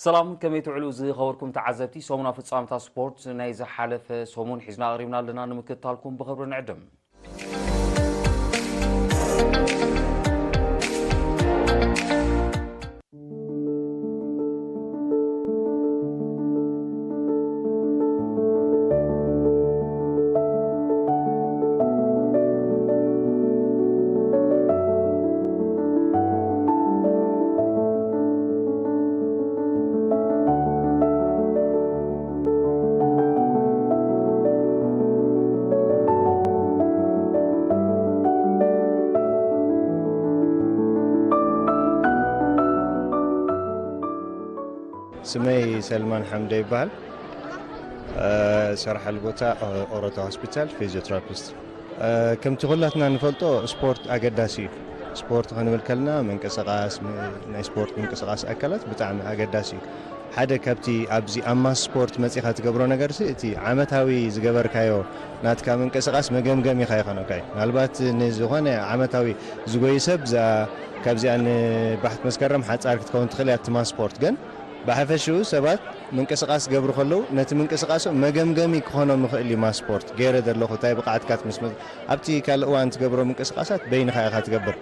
ሰላም፣ ከመይ ትውዕሉ ዝኸበርኩም ተዓዘብቲ? ሰሙና ፍጻመታት ስፖርት ናይ ዝሓለፈ ሰሙን ሒዝና ኣቕሪብና ኣለና። ንምክትታልኩም ብኽብሪ ንዕድም። ስመይ ሰልማን ሓምደ ይበሃል። እ፣ ዝሰርሓሉ ቦታ፣ እ፣ ኦሮታ ሆስፒታል ፊዚዮቴራፒስት። እ፣ ከምቲ ኩላትና ንፈልጦ ስፖርት ኣገዳሲ እዩ። ስፖርት ክንብል ከለና ምንቅስቓስ፣ ም-፣ ናይ ስፖርት ምንቅስቓስ ኣካላት ብጣዕሚ ኣገዳሲ እዩ። ሓደ ካብቲ ኣብዚ ኣብ ማስ ስፖርት መጺኻ ትገብሮ ነገርሲ እቲ ዓመታዊ ዝገበርካዮ ናትካ ምንቅስቓስ መገምገሚ ኢኻ ይኾነካ እዩ። ምናልባት ንዝኾነ ዓመታዊ ዝጎይ ሰብ እዛ ካብዚኣ ንባሕቲ መስከረም ሓጻር ክትከውን ትኽእል እያ እቲ ማስ ስፖርት። ግን ብሓፈሽኡ ሰባት ምንቅስቓስ ክገብሩ ከለዉ ነቲ ምንቅስቓሶም መገምገሚ ክኾኖም ይኽእል እዩ። ማስ ስፖርት ገይረ ዘለኹ እንታይ ብቕዓትካ ትምስምስ ኣብቲ ካልእ እዋን ትገብሮ ምንቅስቓሳት በይንኻ ኢኻ ትገብር።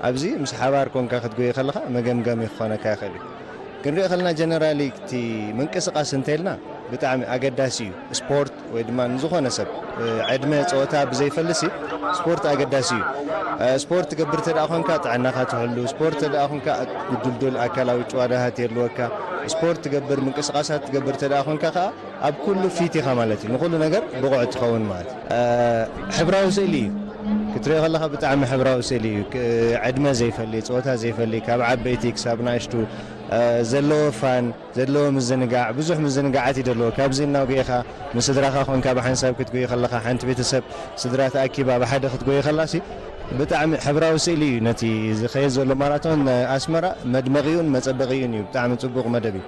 ኣብዚ ምስ ሓባር ኮንካ ክትጎይ ከለኻ መገምገሚ ክኾነካ ይኽእል እዩ። ክንሪኦ ከለና ጀነራሊ እቲ ምንቅስቓስ እንተኢልና ብጣዕሚ ኣገዳሲ እዩ። ስፖርት ወይ ድማ ንዝኾነ ሰብ፣ እ፣ ዕድመ ጸወታ ብዘይፈልሲ ስፖርት ኣገዳሲ እዩ። እ፣ ስፖርት ትገብር እንተ ደኣ ኾንካ ጥዕናኻ ትሕሉ፣ ስፖርት እንተ ደኣ ኾንካ ድልዱል ኣካላዊ ጭዋዳሃት የልወካ፣ ስፖርት ትገብር ምንቅስቓሳት ትገብር እንተ ደኣ ኾንካ ከኣ ኣብ ኩሉ ፊት ኢኻ ማለት እዩ። ንኹሉ ነገር ብቑዕ ትኸውን ማለት እዩ። እ፣ ሕብራዊ ስእሊ እዩ። ክትሪኦ ከለኻ ብጣዕሚ ሕብራዊ ስእሊ እዩ። ክ-፣ ዕድመ ዘይፈሊ፣ ጾታ ዘይፈሊ፣ ካብ ዓበይቲ ክሳብ ናእሽቱ፣ እ፣ ዘለዎ ፋን፣ ዘለዎ ምዝንጋዕ፣ ብዙሕ ምዝንጋዓት እዩ ዘለዎ። ካብዚ እናጎየኻ ምስ ስድራኻ ኮንካ ብሓንሳብ ክትጎይ ከለኻ፣ ሓንቲ ቤተሰብ ስድራ ተኣኪባ ብሓደ ክትጎይ ከላሲ ብጣዕሚ ሕብራዊ ስእሊ እዩ። ነቲ ዝኸየድ ዘሎ ማራቶን ኣስመራ መድመቒኡን መጸበቒኡን እዩ። ብጣዕሚ ጽቡቕ መደብ እዩ።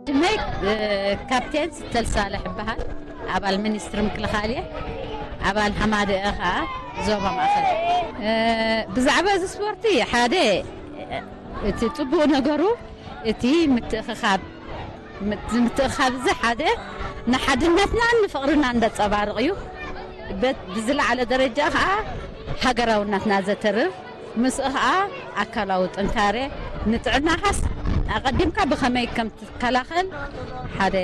ሽመይ፣ እ፣ ካፕቴን ስተል ሳልሕ እበሃል። ኣባል ሚኒስትሪ ምክልኻል እየ። ኣባል ሃማደአ ኸዓ ዞባ ማእኸል። እ፣ ብዛዕባ እዚ ስፖርቲ ሓደ፣ እ፣ እቲ ጽቡቕ ነገሩ እቲ ምትእኽኻብ፣ ምት-፣ ምትእኽኻብ እዚ ሓደ ንሓድነትናን ንፍቕርናን ዘንጸባርቕ እዩ። በት-፣ ብዝለዓለ ደረጃ ኸዓ ሃገራውነትና ዘተርር፣ ምስኡ ኸዓ ኣካላዊ ጥንካሬ፣ ንጥዕናኻስ ኣቐዲምካ ብኸመይ ከም ትከላኸል ሓደ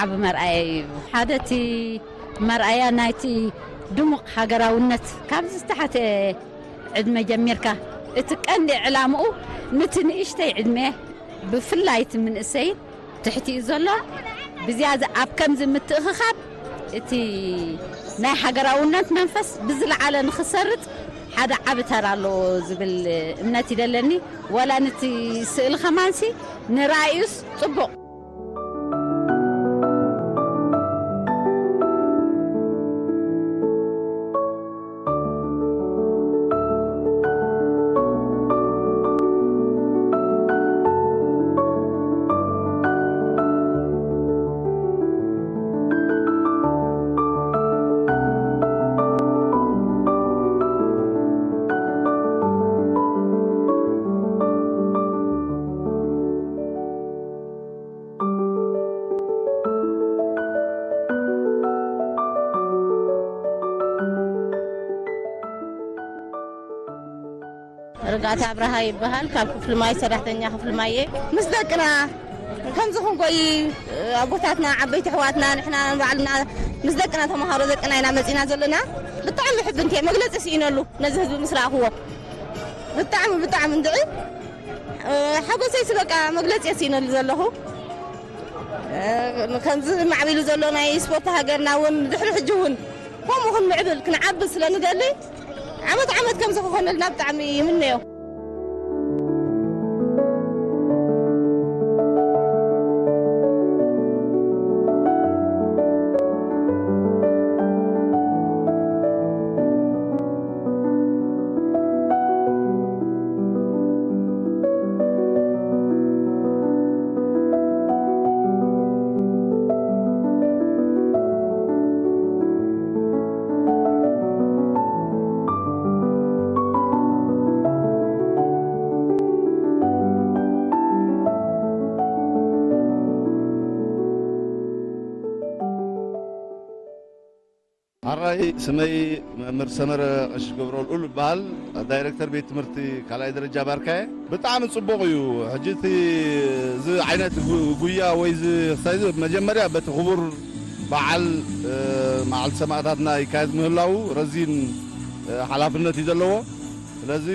ዓቢ መርኣያ እዩ። ሓደ እቲ መርኣያ ናይቲ ድሙቕ ሃገራውነት ካብ ዝተሓተ ዕድመ ጀሚርካ፣ እቲ ቀንዲ ዕላምኡ ነቲ ንእሽተይ ዕድመ ብፍላይ እቲ መንእሰይ ትሕቲኡ ዘሎ ብዝያዳ ኣብ ከምዚ ምትእኽኻብ እቲ ናይ ሃገራውነት መንፈስ ብዝለዓለ ንኽሰርጽ ሓደ ዓቢ ተራ ኣለዎ ዝብል እምነት ይደለኒ። ዋላ ነቲ ስእሊ ከማንሲ ንረኣዩስ ጽቡቕ። ርግኣት ኣብርሃ ይበሃል። ካብ ክፍሊ ማይ፣ ሰራሕተኛ ክፍሊ ማይ እየ። ምስ ደቅና ከምዚ ክንጎይ፣ ኣቦታትና፣ ዓበይቲ ኣሕዋትና፣ ንሕና ባዕልና ምስ ደቅና፣ ተምሃሮ ደቅና ኢና መጺና ዘለና። ብጣዕሚ ሕብንቲ እየ፣ መግለጺ ስኢነሉ ነዚ ህዝቢ ምስ ረኣኽዎ። ብጣዕሚ፣ ብጣዕሚ እንድዒ፣ እ፣ ሓጎሰይሲ በቃ መግለጺ እየ ስኢነሉ ዘለኹ። እ፣ ከምዚ ማዕቢሉ ዘሎ ናይ ስፖርት ሃገርና እውን ድሕሪ ሕጂ እውን ከምኡ ክንምዕብል ክንዓቢ ስለ ንደሊ ዓመት ዓመት ከምዚ ክኾነልና ብጣዕሚ ይምነዮ። ሓራይ ስመይ መምህር ሰመረ ቀሺ ገብረልኡል እበሃል፣ ዳይሬክተር ቤት ትምህርቲ ካልኣይ ደረጃ ባርካየ። ብጣዕሚ ጽቡቕ እዩ። ሕጂ እቲ እዚ ዓይነት ጉ-፣ ጉያ ወይ እዚ ክሳይ እዚ መጀመርያ በቲ ክቡር በዓል፣ እ፣ መዓልቲ ሰማእታትና ይካየድ ምህላዉ ረዚን፣ እ፣ ሓላፍነት እዩ ዘለዎ። ስለዚ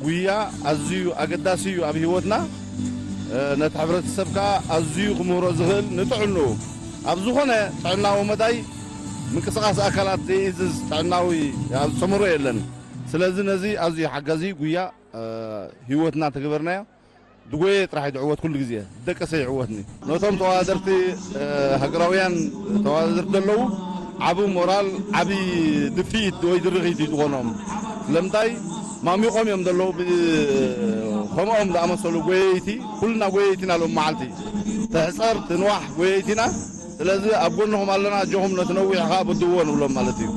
ጉያ ኣዝዩ ኣገዳሲ እዩ ኣብ ህይወትና። እ፣ ነቲ ሕብረተሰብ ከኣ ኣዝዩ ክምህሮ ዝኽእል ንጥዕንኡ፣ ኣብ ዝኾነ ጥዕናዊ መዳይ ምንቅስቓስ ኣካላት ዘይእዝዝ ጥዕናዊ ኣብ ሰሙሮ የለን። ስለዚ ነዚ ኣዝዩ ሓጋዚ ጉያ፣ እ፣ ህይወትና ተገበርናዮ። ዝጎየ ጥራሕ እዩ ዝዕወት፣ ኩሉ ግዜ ዝደቀሰ ይዕወትኒ። ነቶም ተወዳደርቲ፣ እ፣ ሃገራውያን ተወዳደርቲ ዘለዉ ዓቢ ሞራል፣ ዓቢ ድፍኢት ወይ ድርኺት እዩ ዝኾኖም። ስለምንታይ ማሚቖም እዮም ዘለዉ ብ-፣ ከምኦም ዝኣመሰሉ ጎየይቲ፣ ኩልና ጎየይቲ ኢና ሎም መዓልቲ። ትሕጸር ትንዋሕ ጎየይቲና። ስለዚ ኣብ ጎንኹም ኣለና፣ ኣጆኹም ነቲ ነዊሕ ኸኣ በድዎ ንብሎም ማለት እዩ።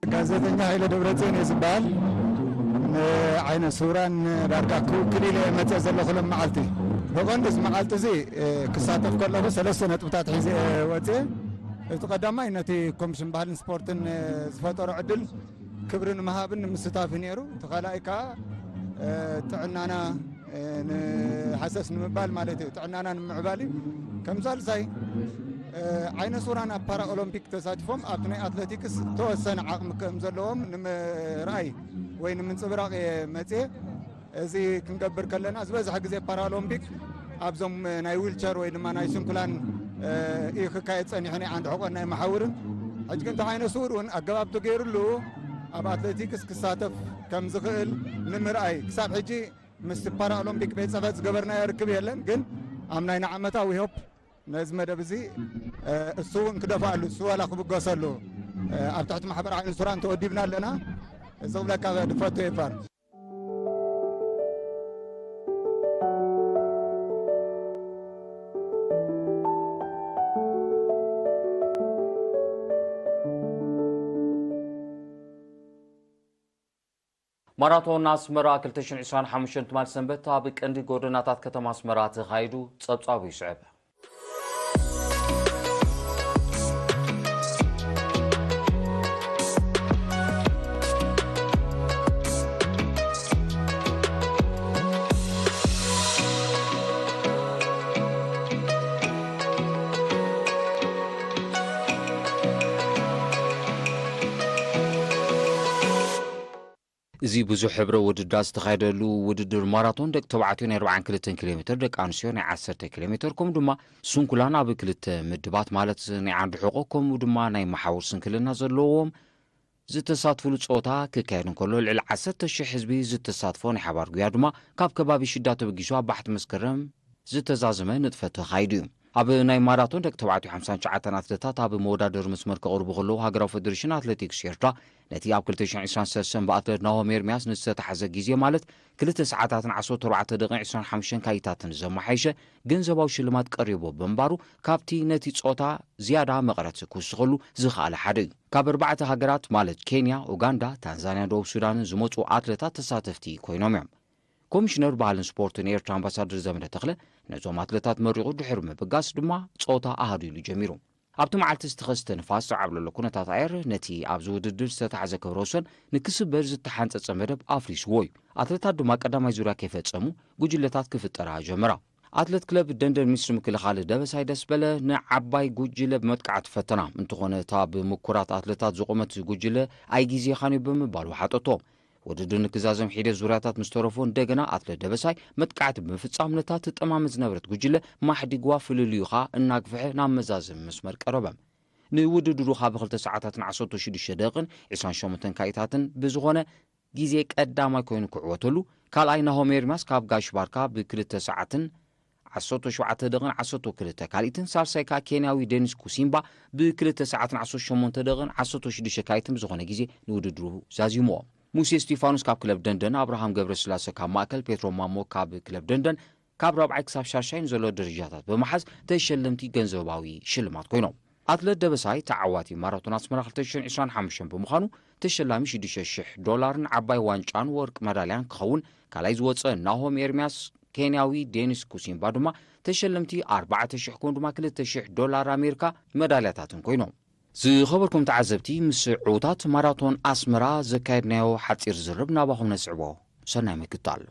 ጋዜጠኛ ሃይለ ደብረጽዮን እየ ዝበሃል። ንዓይነ ስውራን ዳርጋ ክውክል ኢለ እየ መጽእ ዘለኹ ሎም መዓልቲ። ብቐንዱ እዚ መዓልቲ እዚ፣ እ፣ ክሳተፍ ከለኹ ሰለስተ ነጥብታት ሒዘ እየ ወጽየ። እቲ ቀዳማይ ነቲ ኮሚሽን ባህልን ስፖርትን፣ እ፣ ዝፈጠሮ ዕድል ክብሪ ንምሃብን ንምስታፍን ነይሩ። እቲ ካልኣይ ከኣ፣ እ፣ ጥዕናና፣ እ፣ ንሃሰስ ንምባል ማለት እዩ፣ ጥዕናና ንምዕባል እዩ። ከም ሳልሳይ፣ እ፣ ዓይነ ሱራን ኣብ ፓራ ኦሎምፒክ ተሳቲፎም ኣብቲ ናይ ኣትሌቲክስ ተወሰነ ዓቕሚ ከም ዘለዎም ንምርኣይ ወይ ንምንጽብራቕ እየ መጽየ። እዚ ክንገብር ከለና ዝበዝሐ ግዜ ፓራኦሎምፒክ ኣብዞም ናይ ዊልቸር ወይ ድማ ናይ ስንኩላን፣ እ፣ እዩ ክካየድ ጸኒሑ፣ ናይ ዓንዲ ሕቖን ናይ መሓውርን። ሕጂ ግን እቲ ዓይነ ስውር እውን ኣገባብ ተገይሩሉ ኣብ ኣትሌቲክስ ክሳተፍ ከም ዝኽእል ንምርኣይ። ክሳብ ሕጂ ምስ ፓራኦሎምፒክ ቤት ጽሕፈት ዝገበርናዮ ርክብ የለን፣ ግን ኣብ ናይ ንዓመታ ዊሆፕ ነዚ መደብ እዚ፣ እ፣ እሱ እውን ክደፋሉ፣ እሱ ዋላ ክብገሰሉ፣ እ፣ ኣብ ትሕቲ ማሕበር ዓይነ ስውራን ተወዲብና ኣለና። እዚ ክብለካ ድፈቱ ይፋር። ማራቶን ኣስመራ ክልተ ሽሕን ዕስራን ሓሙሽተን ትማል ሰንበት ኣብ ቀንዲ ጎደናታት ከተማ ኣስመራ ተኻይዱ፣ ጸብጻቡ ይስዕብ። እዚ ብዙሕ ሕብረ ውድድራት ዝተኻየደሉ ውድድር ማራቶን ደቂ ተባዕትዮ ናይ ኣርባዓን ክልተን ኪሎ ሜትር፣ ደቂ ኣንስትዮ ናይ ዓሰርተ ኪሎ ሜትር፣ ከምኡ ድማ ስንኩላን ኣብ ክልተ ምድባት ማለት ናይ ዓንዲ ሕቖ ከምኡ ድማ ናይ መሓውር ስንክልና ዘለዎም ዝተሳትፍሉ ጸወታ ክካየድ እንከሎ፣ ልዕሊ ዓሰርተ ሽሕ ህዝቢ ዝተሳትፎ ናይ ሓባር ጉያ ድማ ካብ ከባቢ ሽዳ ተበጊሱ ኣብ ባሕቲ መስከረም ዝተዛዘመ ንጥፈት ተኻይዱ እዩ። ኣብ ናይ ማራቶን ደቂ ተባዕትዮ ሓምሳን ትሽዓተን ኣትለታት ኣብ መወዳደሪ መስመር ከቕርቡ ከለዉ፣ ሃገራዊ ፈደሬሽን ኣትሌቲክስ ኤርትራ ነቲ ኣብ ክልተ ሽሕን ዕስራን ሰለስተን ብኣትሌት ናሆም ኤርምያስ ንዝተታሕዘ ግዜ ማለት ክልተ ሰዓታትን ዓሰርተ ኣርባዕተ ደቂቕን ዕስራን ሓሙሽተን ካይታትን ዘመሓየሸ ገንዘባዊ ሽልማት ቀሪቡ ብምንባሩ፣ ካብቲ ነቲ ጾታ ዝያዳ መቐረት ክውስኸሉ ዝኸኣለ ሓደ እዩ። ካብ ኣርባዕተ ሃገራት ማለት ኬንያ፣ ኡጋንዳ፣ ታንዛንያን ደቡብ ሱዳንን ዝመጹ ኣትሌታት ተሳተፍቲ ኮይኖም እዮም። ኮሚሽነር ባህልን ስፖርትን ኤርትራ ኣምባሳደር ዘመደ ተኽለ ነዞም ኣትለታት መሪቑ ድሕሪ ምብጋስ ድማ ጸወታ ኣሃዱ ኢሉ ጀሚሩ። ኣብቲ መዓልቲ ዝተኸስተ ንፋስ ዝዓብለሎ ኩነታት ኣየር ነቲ ኣብዚ ውድድር ዝተታሕዘ ክብረ ወሰን ንክስበር ዝተሓንጸጸ መደብ ኣፍሪስዎ እዩ። ኣትለታት ድማ ቀዳማይ ዙርያ ከይፈጸሙ ጉጅለታት ክፍጠራ ጀመራ። ኣትለት ክለብ ደንደን ሚኒስትሪ ምክልኻል ደበሳይ ደስበለ ንዓባይ ጉጅለ ብመጥቃዕቲ ፈተና። እንተኾነ እታ ብምኩራት ኣትለታት ዝቖመት ጉጅለ ኣይግዜኻን እዩ ብምባል ወሓጠቶ። ውድድር ንክዛዘም ሒደት ዙርያታት ምስ ተረፎ እንደገና ኣትለት ደበሳይ መጥቃዕቲ ብምፍጻም ነታ ትጠማመ ዝነበረት ጉጅለ ማሕዲግዋ ፍልልዩ ኸኣ እናግፍሐ ናብ መዛዘሚ መስመር ቀረበ። ንውድድሩ ካብ ክልተ ሰዓታትን ዓሰርተ ሽዱሽተ ደቂቕን ዕስራን ሸሞንተን ካኢታትን ብዝኾነ ግዜ ቀዳማይ ኮይኑ ክዕወተሉ፣ ካልኣይ ናሆም ኤርምያስ ካብ ጋሽ ባርካ ብክልተ ሰዓትን ዓሰርተ ሸውዓተ ደቂቕን ዓሰርተ ክልተ ካልኢትን ሳልሳይ ከኣ ኬንያዊ ዴኒስ ኩሲምባ ብክልተ ሰዓትን ዓሰርተ ሸሞንተ ደቂቕን ዓሰርተ ሽዱሽተ ካልኢትን ብዝኾነ ግዜ ንውድድሩ ዛዚምዎ። ሙሴ እስቲፋኖስ ካብ ክለብ ደንደን፣ ኣብርሃም ገብረስላሰ ካብ ማእከል፣ ፔትሮ ማሞ ካብ ክለብ ደንደን ካብ ራብዓይ ክሳብ ሻሻይ ንዘሎ ደረጃታት ብምሓዝ ተሸለምቲ ገንዘባዊ ሽልማት ኮይኖም። ኣትለት ደበሳይ ተዓዋቲ ማራቶን ኣስመራ ክልተ ሽሕን ዕስራን ሓሙሽተን ብምዃኑ ተሸላሚ ሽዱሽተ ሽሕ ዶላርን ዓባይ ዋንጫን ወርቂ መዳልያን ክኸውን፣ ካልኣይ ዝወጸ ናሆም ኤርምያስ፣ ኬንያዊ ዴኒስ ኩሲምባ ድማ ተሸለምቲ ኣርባዕተ ሽሕ ከምኡ ድማ ክልተ ሽሕ ዶላር ኣሜሪካ መዳልያታትን ኮይኖም። ዝኸበርኩም ተዓዘብቲ፣ ምስ ዕዉታት ማራቶን ኣስመራ ዘካየድናዮ ሓጺር ዝርብ ናባኹም ነስዕቦ። ሰናይ ምክታል።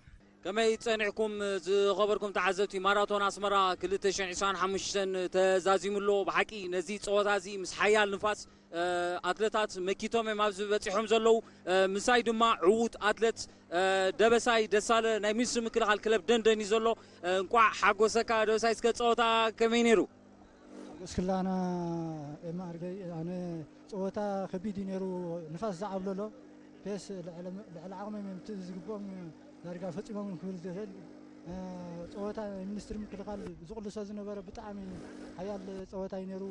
ከመይ ጸኒሕኩም ዝኸበርኩም ተዓዘብቲ? ማራቶን ኣስመራ ክልተ ሽሕን ዕስራን ሓሙሽተን ተዛዚሙ ኣሎ። ብሓቂ ነዚ ጸወታ እዚ ምስ ሓያል ንፋስ፣ እ፣ ኣትለታት መኪቶም እዮም ኣብዚ በጺሖም ዘለዉ። እ፣ ምሳይ ድማ ዕዉት ኣትለት፣ እ፣ ደበሳይ ደሳለ ናይ ሚኒስትሪ ምክልኻል ክለብ ደንደን እዩ ዘሎ። እ፣ እንቋዕ ሓጎሰካ ደበሳይ። እስከ ጸወታ ከመይ ነይሩ? እስክላና ኤማ ኣርገይ፣ ኣነ ጸወታ ከቢድ እዩ ነይሩ፣ ንፋስ ዝዓብለሎ። ፔስ ልዕሊ፣ ልዕሊ ዓቕሞም እዮም፣ እቲ ዝግብኦም ዳርጋ ፈጺሞም ክብል ዝኽእል፣ እ፣ ጸወታ ናይ ሚኒስትሪ ምክልኻል ዝቕልሶ ዝነበረ ብጣዕሚ ሓያል ጸወታ እዩ ነይሩ።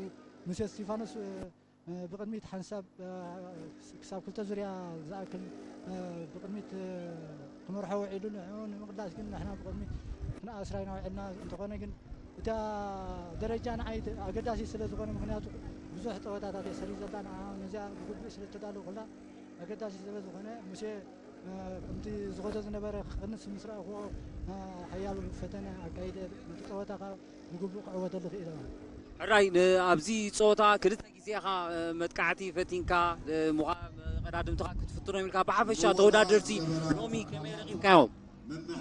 ሙሴ እስቲፋኖስ፣ እ፣ ብቕድሚት ሓንሳብ፣ እ፣ ክሳብ ክልተ ዙርያ ዝኣክል፣ እ፣ ብቕድሚት፣ እ፣ ክመርሖ ውዒሉ፣ ንዕኡ ንምቕላስ ግን ንሕና ብቕድሚት ክንኣስራ ኢና ውዒልና። እንተኾነ ግን እታ ደረጃ ንዓይ ኣገዳሲ ስለ ዝኾነ፣ ምኽንያቱ ብዙሕ ጸወታታት እየ ሰሪዘላ፣ ንዓ ነዚኣ ብግቡእ ስለ እተዳለውኩላ ኣገዳሲ ስለ ዝኾነ፣ ሙሴ፣ እ፣ ከምቲ ዝኸዶ ዝነበረ ክቕንስ ምስ ረኣኹዎ፣ እ፣ ሓያል ፈተነ ኣካይደ፣ ነቲ ጸወታ ከኣ ብግቡእ ክዕወተሉ ክኢለ። ሕራይ፣ ን-፣ ኣብዚ ጸወታ ክልተ ግዜ ኢኻ፣ እ፣ መጥቃዕቲ ፈቲንካ፣ እ፣ ምዃ-፣ መቐዳድምትኻ ክትፍትኖም ኢልካ፣ ብሓፈሻ ተወዳደርቲ ሎሚ ከመይ ረኺብካዮም?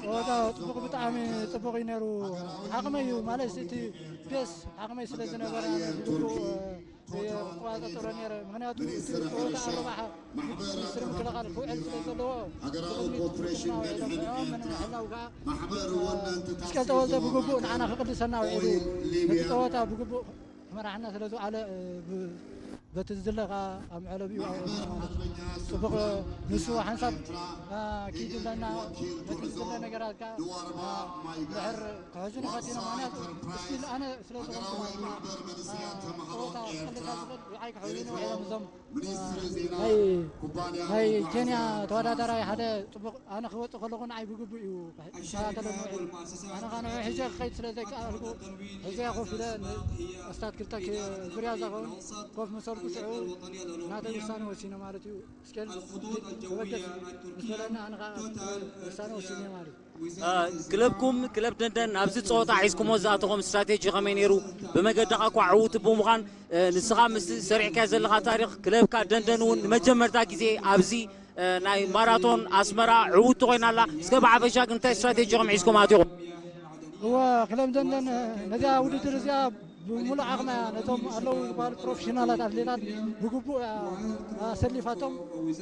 ጸወታ ጽቡቕ፣ ብጣዕሚ ጽቡቕ እዩ ነይሩ። ዓቕመይ እዩ፣ ማለት እቲ ፔስ ዓቕመይ ስለ ዝነበረ ብግቡእ፣ እ፣ እየ ክቆጻጸሮ ነይረ። ምኽንያቱ እቲ ጸወታ ኣብ ረብሓ ሚኒስትሪ ምክልኻል ክውዕል ስለ ዘለዎ፣ ብቕድሚት ትኩስና ውዒሎም ንዕኦም ንምሕላው ከኣ፣ እ፣ እስከ ተወልደ ብግቡእ ንዓና ክቕልሰና ውዒሉ፣ ነቲ ጸወታ ብግቡእ ክመራሕና ስለ ዝውዓለ፣ እ፣ ብ-፣ በቲ ዝድለ ከኣ ኣብ መዕለቢኡ ኣውዒልና ማለት እዩ። ጽቡቕ፣ ንሱ ሓንሳብ፣ እ፣ ኪድ ኣለና፣ በቲ ዝድለ ነገራት ከኣ፣ እ፣ ድሕር ክሕዙኒ ፈቲኖም። ምኽንያቱ ስቲል ኣነ ስለ ዝኾንኩ ማለት እዩ፣ እ፣ ጸወታ ክቕልሳ ዝኽእል ንዓይ ክሕዙኒ ውዒሎም እዞም ናይ፣ ናይ ኬንያ ተወዳዳራይ ሓደ ጽቡቕ፣ ኣነ ክወጽእ ከለኹ ንዓይ ብግቡእ እዩ ክከታተለኒ ውዒሉ። ኣነ ኸኣ ንዑ ሒዘ ክኸይድ ስለ ዘይከኣልኩ፣ ሒዘያ ኮፍ ኢለ ን-፣ ኣስታት ክልተ ኪ-፣ ዙርያ ዝኸውን ኮፍ መሰልኩ፣ ሽዑ ናተይ ውሳነ ወሲነ ማለት እዩ። ስኬል ክበገስ ምስ በለኒ፣ ኣነ ኸኣ ውሳነ ወሲነ ማለት እዩ። እ፣ ክለብኩም፣ ክለብ ደንደን፣ ኣብዚ ጸወታ ሒዝኩሞ ዝኣተኹም ስትራቴጂ ከመይ ነይሩ? ብመገድኻ እኳ ዕዉት ብምዃን፣ እ፣ ንስኻ ምስቲ ሰሪዕካዮ ዘለኻ ታሪኽ፣ ክለብካ ደንደን እውን ንመጀመርታ ግዜ ኣብዚ፣ እ፣ ናይ ማራቶን ኣስመራ ዕዉት ኮይና ኣላ። እስከ ብሓፈሻ ግን እንታይ ስትራቴጂኹም ሒዝኩም ኣቲኹም? እወ፣ ክለብ ደንደን ነዚኣ ውድድር እዚኣ ብምሉእ ዓቕማ ነቶም ኣለዉ ዝበሃሉ ፕሮፌሽናላት ኣትሌታት ብግቡእ ኣሰሊፋቶም፣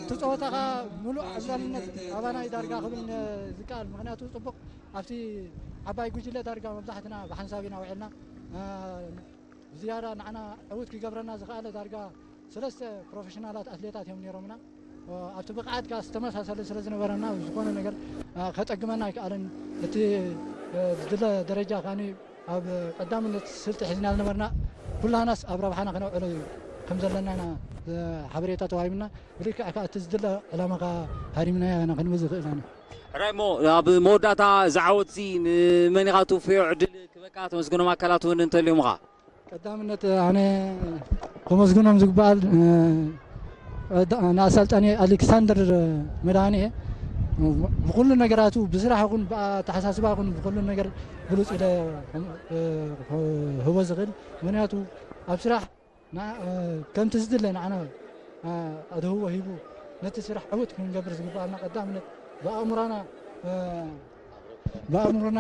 እቲ ጸወታ ከኣ ምሉእ ዕብላልነት ኣባና እዩ ዳርጋ ክብል ን-፣ ዝከኣል። ምኽንያቱ ጽቡቕ ኣብቲ ዓባይ ጉጅለ ዳርጋ መብዛሕትና ብሓንሳብ ኢና ውዒልና። እ፣ ብዝያዳ ንዓና ዕዉት ክገብረና ዝኸኣለ ዳርጋ ሰለስተ ፕሮፌሽናላት ኣትሌታት እዮም ነይሮምና። እ፣ ኣብቲ ብቕዓት ከኣ ዝተመሳሰለ ስለ ዝነበረና፣ ዝኾነ ነገር፣ እ፣ ከጸግመና ኣይከኣለን። እቲ፣ እ፣ ዝድለ ደረጃ ከኣ ኣብ ቀዳምነት ስልቲ ሒዝና ዝነበርና ኩላህናስ ኣብ ረብሓና ከነውዕሎ እዩ ከም ዘለና ኢና፣ እ፣ ሓበሬታ ተዋሂብና። ብልክዕ ከኣ እቲ ዝድለ ዕላማ ከኣ ሃሪምናዮ ኢና ክንብል ዝኽእል ኣነ። ሕራይ እሞ፣ ኣብ መወዳእታ እዚ ዓወት'ዚ ንመን ኢኻ ትውፍዮ? ዕድል ክበካ ተመስገኖም ኣካላት እውን እንተልዮምኻ? ቀዳምነት ኣነ ከመስግኖም ዝግባእ፣ እ፣ ዳ-፣ ንኣሰልጣኒ ኣሌክሳንደር መድሃኔ፣ ብኩሉ ነገራቱ ብስራሕ ይኹን ብኣተሓሳስባ ይኹን ብኩሉ ነገር ብሉፅ ኢለ ህቦ ዝኽእል። ምክንያቱ ኣብ ስራሕ ከምቲ ዝድለ ንዓና ኣድህቦ ሂቡ ነቲ ስራሕ ዕውት ክንገብር ዝግባኣና ቀዳምነት ብኣእምሮና ብኣእምሮና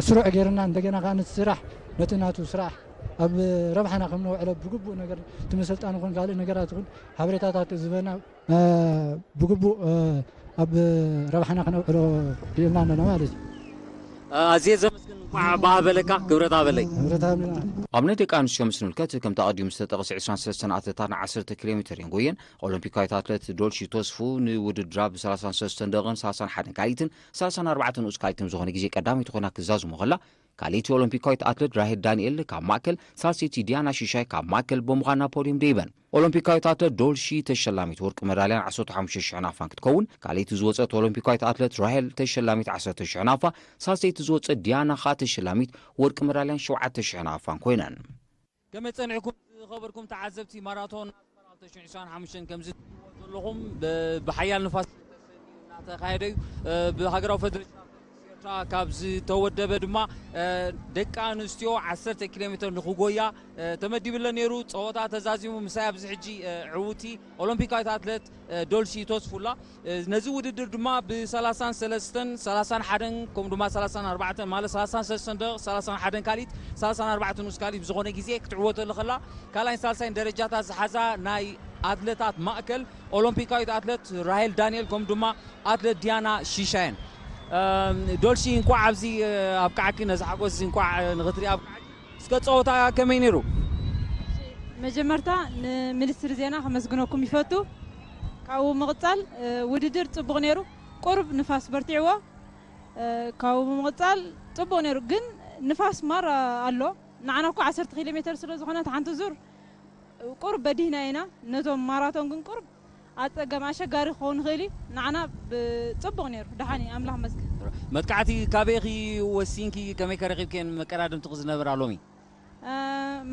ስሩዕ ገይርና እንደገና ከዓ ነቲ ስራሕ ነቲ ናቱ ስራሕ ኣብ ረብሓና ከም ነውዕሎ ብግቡእ ነገር እቲ መሰልጣን ይኹን ካልእ ነገራት ይኹን ሓበሬታታት ዝበና ብግቡእ ኣብ ረብሓና ክነውዕሎ ክኢልና ኣለና ማለት እዩ። ኣዝየ ዘመስግን። እንኳዕ ብኣ በለካ ክብረት ኣበለይ። ክብረት ኣበለና። ኣብ ናይ ደቂ ኣንስትዮ ምስ ንምልከት ከምቲ ኣቐዲሙ ዝተጠቕሰ ዕስራን ሰለስተን ኣትለታት ን ዓሰርተ ኪሎ ሜተር እየን ጎየን። ኦሎምፒካዊት ኣትለት ዶልሺ ተስፉ ንውድድራ ብ ሰላሳን ሰለስተን ደቕን ሰላሳን ሓደን ካልኢትን ሰላሳን ኣርባዕተን ንኡስ ካልኢትን ዝኾነ ግዜ ቀዳመይቲ ኮይና ክዛዝሞ ከላ፣ ካልኣይቲ ኦሎምፒካዊት ኣትለት ራሄል ዳንኤል ካብ ማእከል፣ ሳልሰይቲ ዲያና ሽሻይ ካብ ማእከል ብምዃን ናብ ፖድዮም ደይበን። ኦሎምፒካዊት ኣትለት ዶልሺ ተሸላሚት ወርቂ መዳልያን ዓሰርተ ሓሙሽተ ሽሕ ናፋን ክትከውን፣ ካልኣይቲ ዝወጸት ኦሎምፒካዊት ኣትለት ራሄል ተሸላሚት ዓሰርተ ሽሕ ናፋ፣ ሳልሰይቲ ዝወጸት ዲያና ኸኣ ተሸላሚት ወርቂ መዳልያን ሸውዓተ ሽሕ ናፋን ኮይነን። ከመይ ጸኒሕኩም ዝኸበርኩም ተዓዘብቲ ማራቶን ኣስመራ ክልተ ሽሕን ዕስራን ሓሙሽተን ከምዚ ትሪእዎ ዘለኹም ብ- ብሓያል ንፋስ እናተኻየደ እዩ። እ፣ ብሃገራዊ ፈደሬሽን ኣትሌቲክስ ኤርትራ ካብ ዝተወደበ ድማ እ፣ ደቂ ኣንስትዮ ዓሰርተ ኪሎ ሜትር ንኽጎያ እ፣ ተመዲብለን ነይሩ። ጸወታ ተዛዚሙ ምሳይ ኣብዚ ሕጂ እ፣ ዕውቲ ኦሎምፒካዊት ኣትለት እ፣ ዶልሺ ተስፉላ። ነዚ ውድድር ድማ ብ ሰላሳን ሰለስተን ሰላሳን ሓደን ከምኡ ድማ ሰላሳን ኣርባዕተን ማለት ሰላሳን ሰለስተን ደቂቕ ሰላሳን ሓደን ካልኢት ሰላሳን ኣርባዕተን ንኡስ ካልኢት ብዝኾነ ግዜ ክትዕወተሉ ከላ ካልኣይን ሳልሳይን ደረጃታት ዝሓዛ ናይ ኣትለታት ማእከል ኦሎምፒካዊት ኣትለት ራሄል ዳንኤል ከምኡ ድማ ኣትለት ዲያና ሺሻየን። ዶልሺ እንኳዕ ኣብዚ ኣብቃዓኪ ነዚ ሓጎስ እዚ እንኳዕ ንኽትርኢ ኣብቃዓኪ። እስከ ፀወታ ከመይ ነይሩ? መጀመርታ ንሚኒስትሪ ዜና ከመስግነኩም ይፈቱ። ካብኡ ምቕፃል ውድድር ፅቡቕ ነይሩ። ቁሩብ ንፋስ በርቲዕዎ። ካብኡ ብምቕፃል ፅቡቕ ነይሩ፣ ግን ንፋስ ማር ኣሎ። ንዓና እኮ ዓሰርተ ኪሎ ሜተር ስለ ዝኾነት ሓንቲ ዙር ቁሩብ በዲህና ኢና። ነቶም ማራቶን ግን ቁሩብ ኣፀገም ኣሸጋሪ ክኸውን ይኽእል እዩ። ንዓና ብፅቡቕ ነይሩ። ደሓን እዩ፣ ኣምላኽ መስገን። መጥቃዕቲ ካበይኺ ወሲንኪ ከመይ ከረኺብክየን መቀዳድምትኺ ዝነበራ ሎሚ?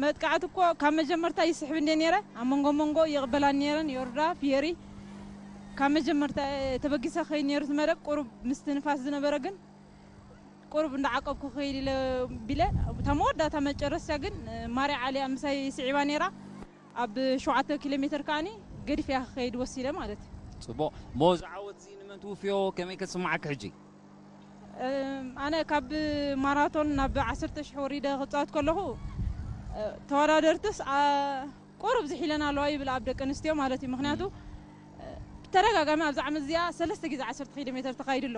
መጥቃዕቲ እኮ ካብ መጀመርታ ይስሕብ እንደ ነይረ ኣብ መንጎ መንጎ ይቕበላን ነይረን የወርዳ ፍየሪ ካብ መጀመርታ ተበጊሰ ከይድ ነይሩ እቲ መደብ ቁሩብ ምስቲ ንፋስ ዝነበረ ግን ቁሩብ እንዳዓቀብኩ ከይድ ኢለ ቢለ እታ መወዳእታ መጨረስታ ግን ማርያ ዓሊ ኣብ ምሳይ ስዒባ ነይራ ኣብ ሸውዓተ ኪሎ ሜትር ከዓኒ ገዲፈያ ክኸይድ ወሲነ ማለት እዩ። ፅቡቕ እሞ ዝዓወት እዚ ንመን ትውፍዮ ከመይ ከስምዓኪ ሕጂ? ኣነ ካብ ማራቶን ናብ ዓሰርተ ሽሕ ወሪደ ክፃወት ከለኹ ተወዳደርትስ ቁሩብ ዝሒለን ኣለዋ ይብል ኣብ ደቂ ኣንስትዮ ማለት እዩ። ምክንያቱ ብተደጋጋሚ ኣብዚ ዓመት እዚኣ ሰለስተ ግዜ ዓሰርተ ኪሎ ሜትር ተኻይዱ ኣሎ።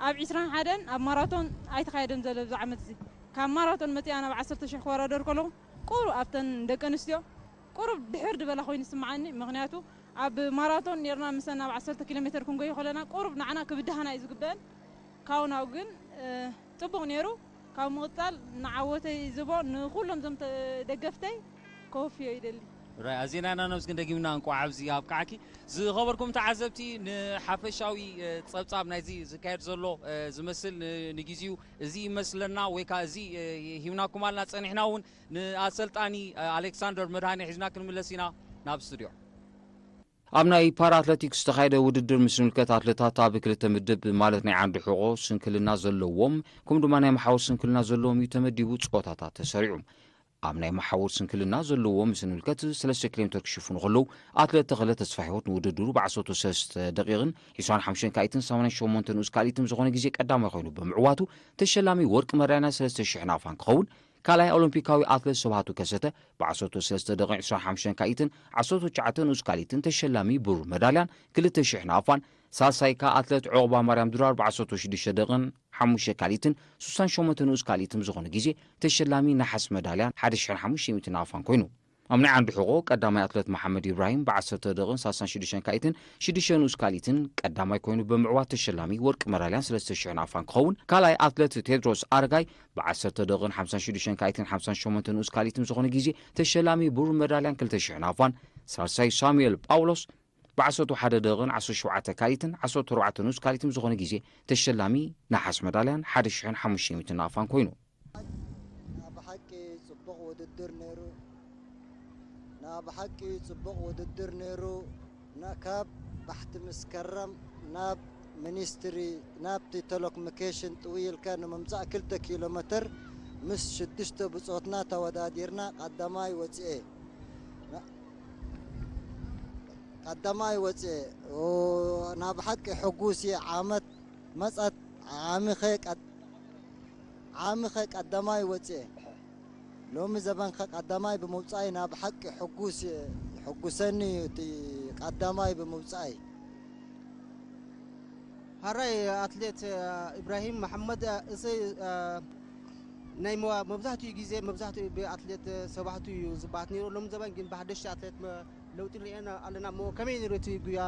ኣብ ዒስራን ሓደን ኣብ ማራቶን ኣይተኻየደን ዘሎ ኣብዚ ዓመት እዚ። ካብ ማራቶን መፂኣ ናብ ዓሰርተ ሽሕ ክወዳደር ከለኹ ቁሩብ ኣብተን ደቂ ኣንስትዮ ቁሩብ ድሕር ዝበላ ኮይኑ ይስምዓኒ። ምክንያቱ ኣብ ማራቶን ኔርና ምሰን ኣብ ዓሰርተ ኪሎ ሜትር ክንጎዩ ከለና ቁሩብ ንዓና ክብድሃና እዩ ዝግበአን። ካብኡ ናብኡ ግን ፅቡቕ ነይሩ። ካብ ምቕፃል ንዓወተይ ዝቦ ንኩሎም ዞም ደገፍተይ ከወፍዮ ይደሊ። ራይ ኣዜና ኢና ነብስክን ደጊምና እንቋዕ ኣብዚ ኣብቃዓኪ። ዝኸበርኩም ተዓዘብቲ ንሓፈሻዊ ጸብጻብ ናይዚ ዝካየድ ዘሎ ዝመስል ንግዜኡ እዚ ይመስለና ወይ ከዓ እዚ ሂብናኩም ኣልና ጸኒሕና እውን ንኣሰልጣኒ ኣሌክሳንደር መድሃኔ ሒዝና ክንምለስ ኢና ናብ ስቱድዮ። ኣብ ናይ ፓራ ኣትለቲክስ ዝተኻየደ ውድድር ምስ ዝምልከት ኣትለታት ኣብ ክልተ ምድብ ማለት ናይ ዓንዲ ሕቖ ስንክልና ዘለዎም ከምኡ ድማ ናይ መሓውር ስንክልና ዘለዎም እዩ ተመዲቡ ፀወታታት ተሰሪዑ። ኣብ ናይ መሓውር ስንክልና ዘለዎም ምስ ንምልከት ሰለስተ ኪሎ ሜትር ክሽፍኑ ከለዉ ኣትለት ተኽለ ተስፋ ህይወት ንውድድሩ ብ ዓሰርተ ሰለስተ ደቂቕን ዕስራን ሓሙሽተን ካኢትን ሰማንያን ሸሞንተ ንኡስ ካልኢትን ዝኾነ ግዜ ቀዳማይ ኮይኑ ብምዕዋቱ ተሸላሚ ወርቂ መዳልያ ሰለስተ ሽሕ ናፋን ክኸውን ካልኣይ ኦሎምፒካዊ ኣትለት ስብሃቱ ከሰተ ብ ዓሰርተ ሰለስተ ደቂቕ ዕስራን ሓሙሽተን ካኢትን ዓሰርተ ትሽዓተ ንኡስ ካልኢትን ተሸላሚ ብሩር መዳልያን ክልተ ሽሕ ናፋን፣ ሳልሳይ ከኣ ኣትለት ዑቕባማርያም ድራር ብ ዓሰርተ ሽዱሽተ ደቂቕን ሓሙሽተ ካልኢትን ሱሳን ሸሞንተ ንኡስ ካልኢትን ብዝኾነ ግዜ ተሸላሚ ነሓስ መዳልያን ሓደ ሽሕን ሓሙሽተ ሚእትን ናፋን ኮይኑ። ኣብ ናይ ዓንዲ ሕቖ ቀዳማይ ኣትለት መሓመድ ኢብራሂም ብ ዓሰርተ ደቂቕን ሰላሳን ሽዱሽተን ካልኢትን ሽዱሽተ ንኡስ ካልኢትን ቀዳማይ ኮይኑ ብምዕዋት ተሸላሚ ወርቂ መዳልያን ሰለስተ ሽሕ ናፋን ክኸውን፣ ካልኣይ ኣትለት ቴድሮስ ኣረጋይ ብ ዓሰርተ ደቂቕን ሓምሳን ሽዱሽተን ካልኢትን ሓምሳን ሸሞንተ ንኡስ ካልኢትን ዝኾነ ግዜ ተሸላሚ ብሩር መዳልያን ክልተ ሽሕ ናፋን፣ ሳልሳይ ሳሙኤል ጳውሎስ ብ ዓሰርተ ሓደ ደቂቕን ዓሰርተ ሸውዓተ ካልኢትን ዓሰርተ ኣርባዕተ ንኡስ ካልኢትን ዝኾነ ግዜ ተሸላሚ ነሓስ መዳልያን ሓደ ሽሕን ሓሙሽተ ሚእትን ናፋን ኮይኑ። ናይ ብሓቂ ጽቡቕ ውድድር ነይሩ። ናይ ብሓቂ ጽቡቕ ውድድር ነይሩ። ና- ካብ ባሕቲ መስከረም ናብ ሚኒስትሪ ናብቲ ቴሌኮሙኒኬሽን ጥውይ ኢልካ ንምምጻእ ክልተ ኪሎ ሜትር ምስ ሽዱሽተ ብጾትና ተወዳዲርና ቀዳማይ ወጺኤ። ቀዳማይ ወጺኤ። ኦ፣ ናብ ሓቂ ሕጉስ እየ። ዓመት መጸት ዓሚኸ ቀድ-፣ ዓሚኸ ቀዳማይ ወጺኤ። ሎሚ ዘበንከ ቀዳማይ ብምውጻይ ናብ ሓቂ ሕጉስ እየ። ይሕጉሰኒ እዩ እቲ ቀዳማይ ብምውጻይ። ሃራይ ኣትሌት ኢብራሂም መሓመድ፣ እዚ ናይ መብዛሕትኡ ግዜ መብዛሕትኡ ብኣትሌት ሰባሕቱ እዩ ዝበሃት ነይሩ። ሎም ዘበን ግን ብሓደሽቲ ኣትሌት ለውጢ ንሪኤና ኣለና እሞ ከመይ ነይሩ እቲ ጉያ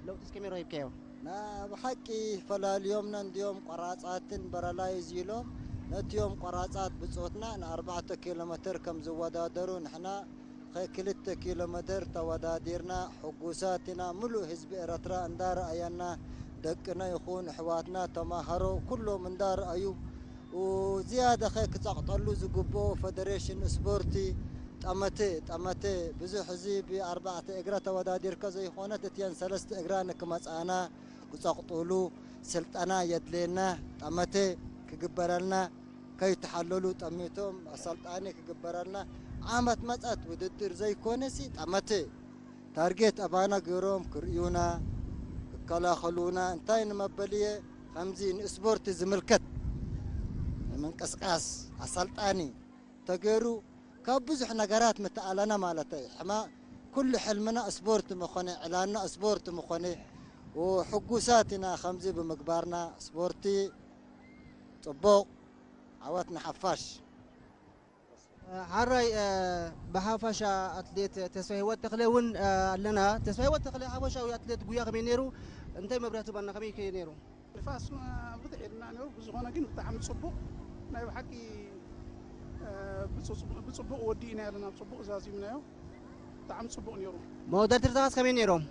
ለውጢስ ከመይ ረኺብካዮ? ናብ ሓቂ ፈላልዮምና እንዲዮም ቆራጻትን በረላይዝ ኢሎም ነቲዮም ቆራጻት ብጾትና ንኣርባዕተ ኪሎ ሜትር ከም ዝወዳደሩ ንሕና ኸክልተ ኪሎ ሜትር ተወዳዲርና ሕጉሳት ኢና። ምሉእ ህዝቢ ኤረትራ እንዳረኣየና ደቅና ይኹን ኣሕዋትና ተማሃሮ ኩሎም እንዳረኣዩ ዝያዳ ኸ ክጸቕጠሉ ዝግብኦ ፈደሬሽን ስፖርቲ ጠመተ ጠመተ ብዙሕ እዚ ብኣርባዕተ እግራ ተወዳዲርካ ዘይኾነት እትየን ሰለስተ እግራ ንክመጻና ክጸቕጥሉ ስልጠና የድልየና። ጠመተ ክግበረልና ከይተሓለሉ ጠሚቶም ኣሰልጣኒ ክግበረልና ዓመት መጸት ውድድር ዘይኮነሲ ጠመተ ታርጌት ኣባና ገይሮም ክርእዩና ክከላኸሉና እንታይ ንመበልየ ከምዚ ንስፖርት ዝምልከት ንምንቅስቃስ ኣሰልጣኒ ተገይሩ ካብ ብዙሕ ነገራት ምተኣለና ማለተይ ሕማ ኩሉ ሕልምና ስፖርት ምኾነ ዕላና ስፖርት ምኾነ ሕጉሳት ኢና ከምዚ ብምግባርና ስፖርቲ ጽቡቕ ዓወት ንሓፋሽ። ሓራይ ብሓፈሻ ኣትሌት ተስፋ ህይወት ተኽለ እውን ኣለና። ተስፋ ህይወት ተኽለ ሓፈሻዊ ኣትሌት ጉያ ከመይ ነይሩ? እንታይ መብርያ ትህበና? ከመይ ከ ነይሩ? ንፋስ ብዙሕ የልና ነይሩ። ብዝኾነ ግን ብጣዕሚ ጽቡቕ ናይ ብሓቂ ብጽቡቕ ወዲእና ኣለና። ብጽቡቕ ዛዚምናዮ። ብጣዕሚ ጽቡቕ ነይሩ። መወዳድርትኻስ ከመይ ነይሮም?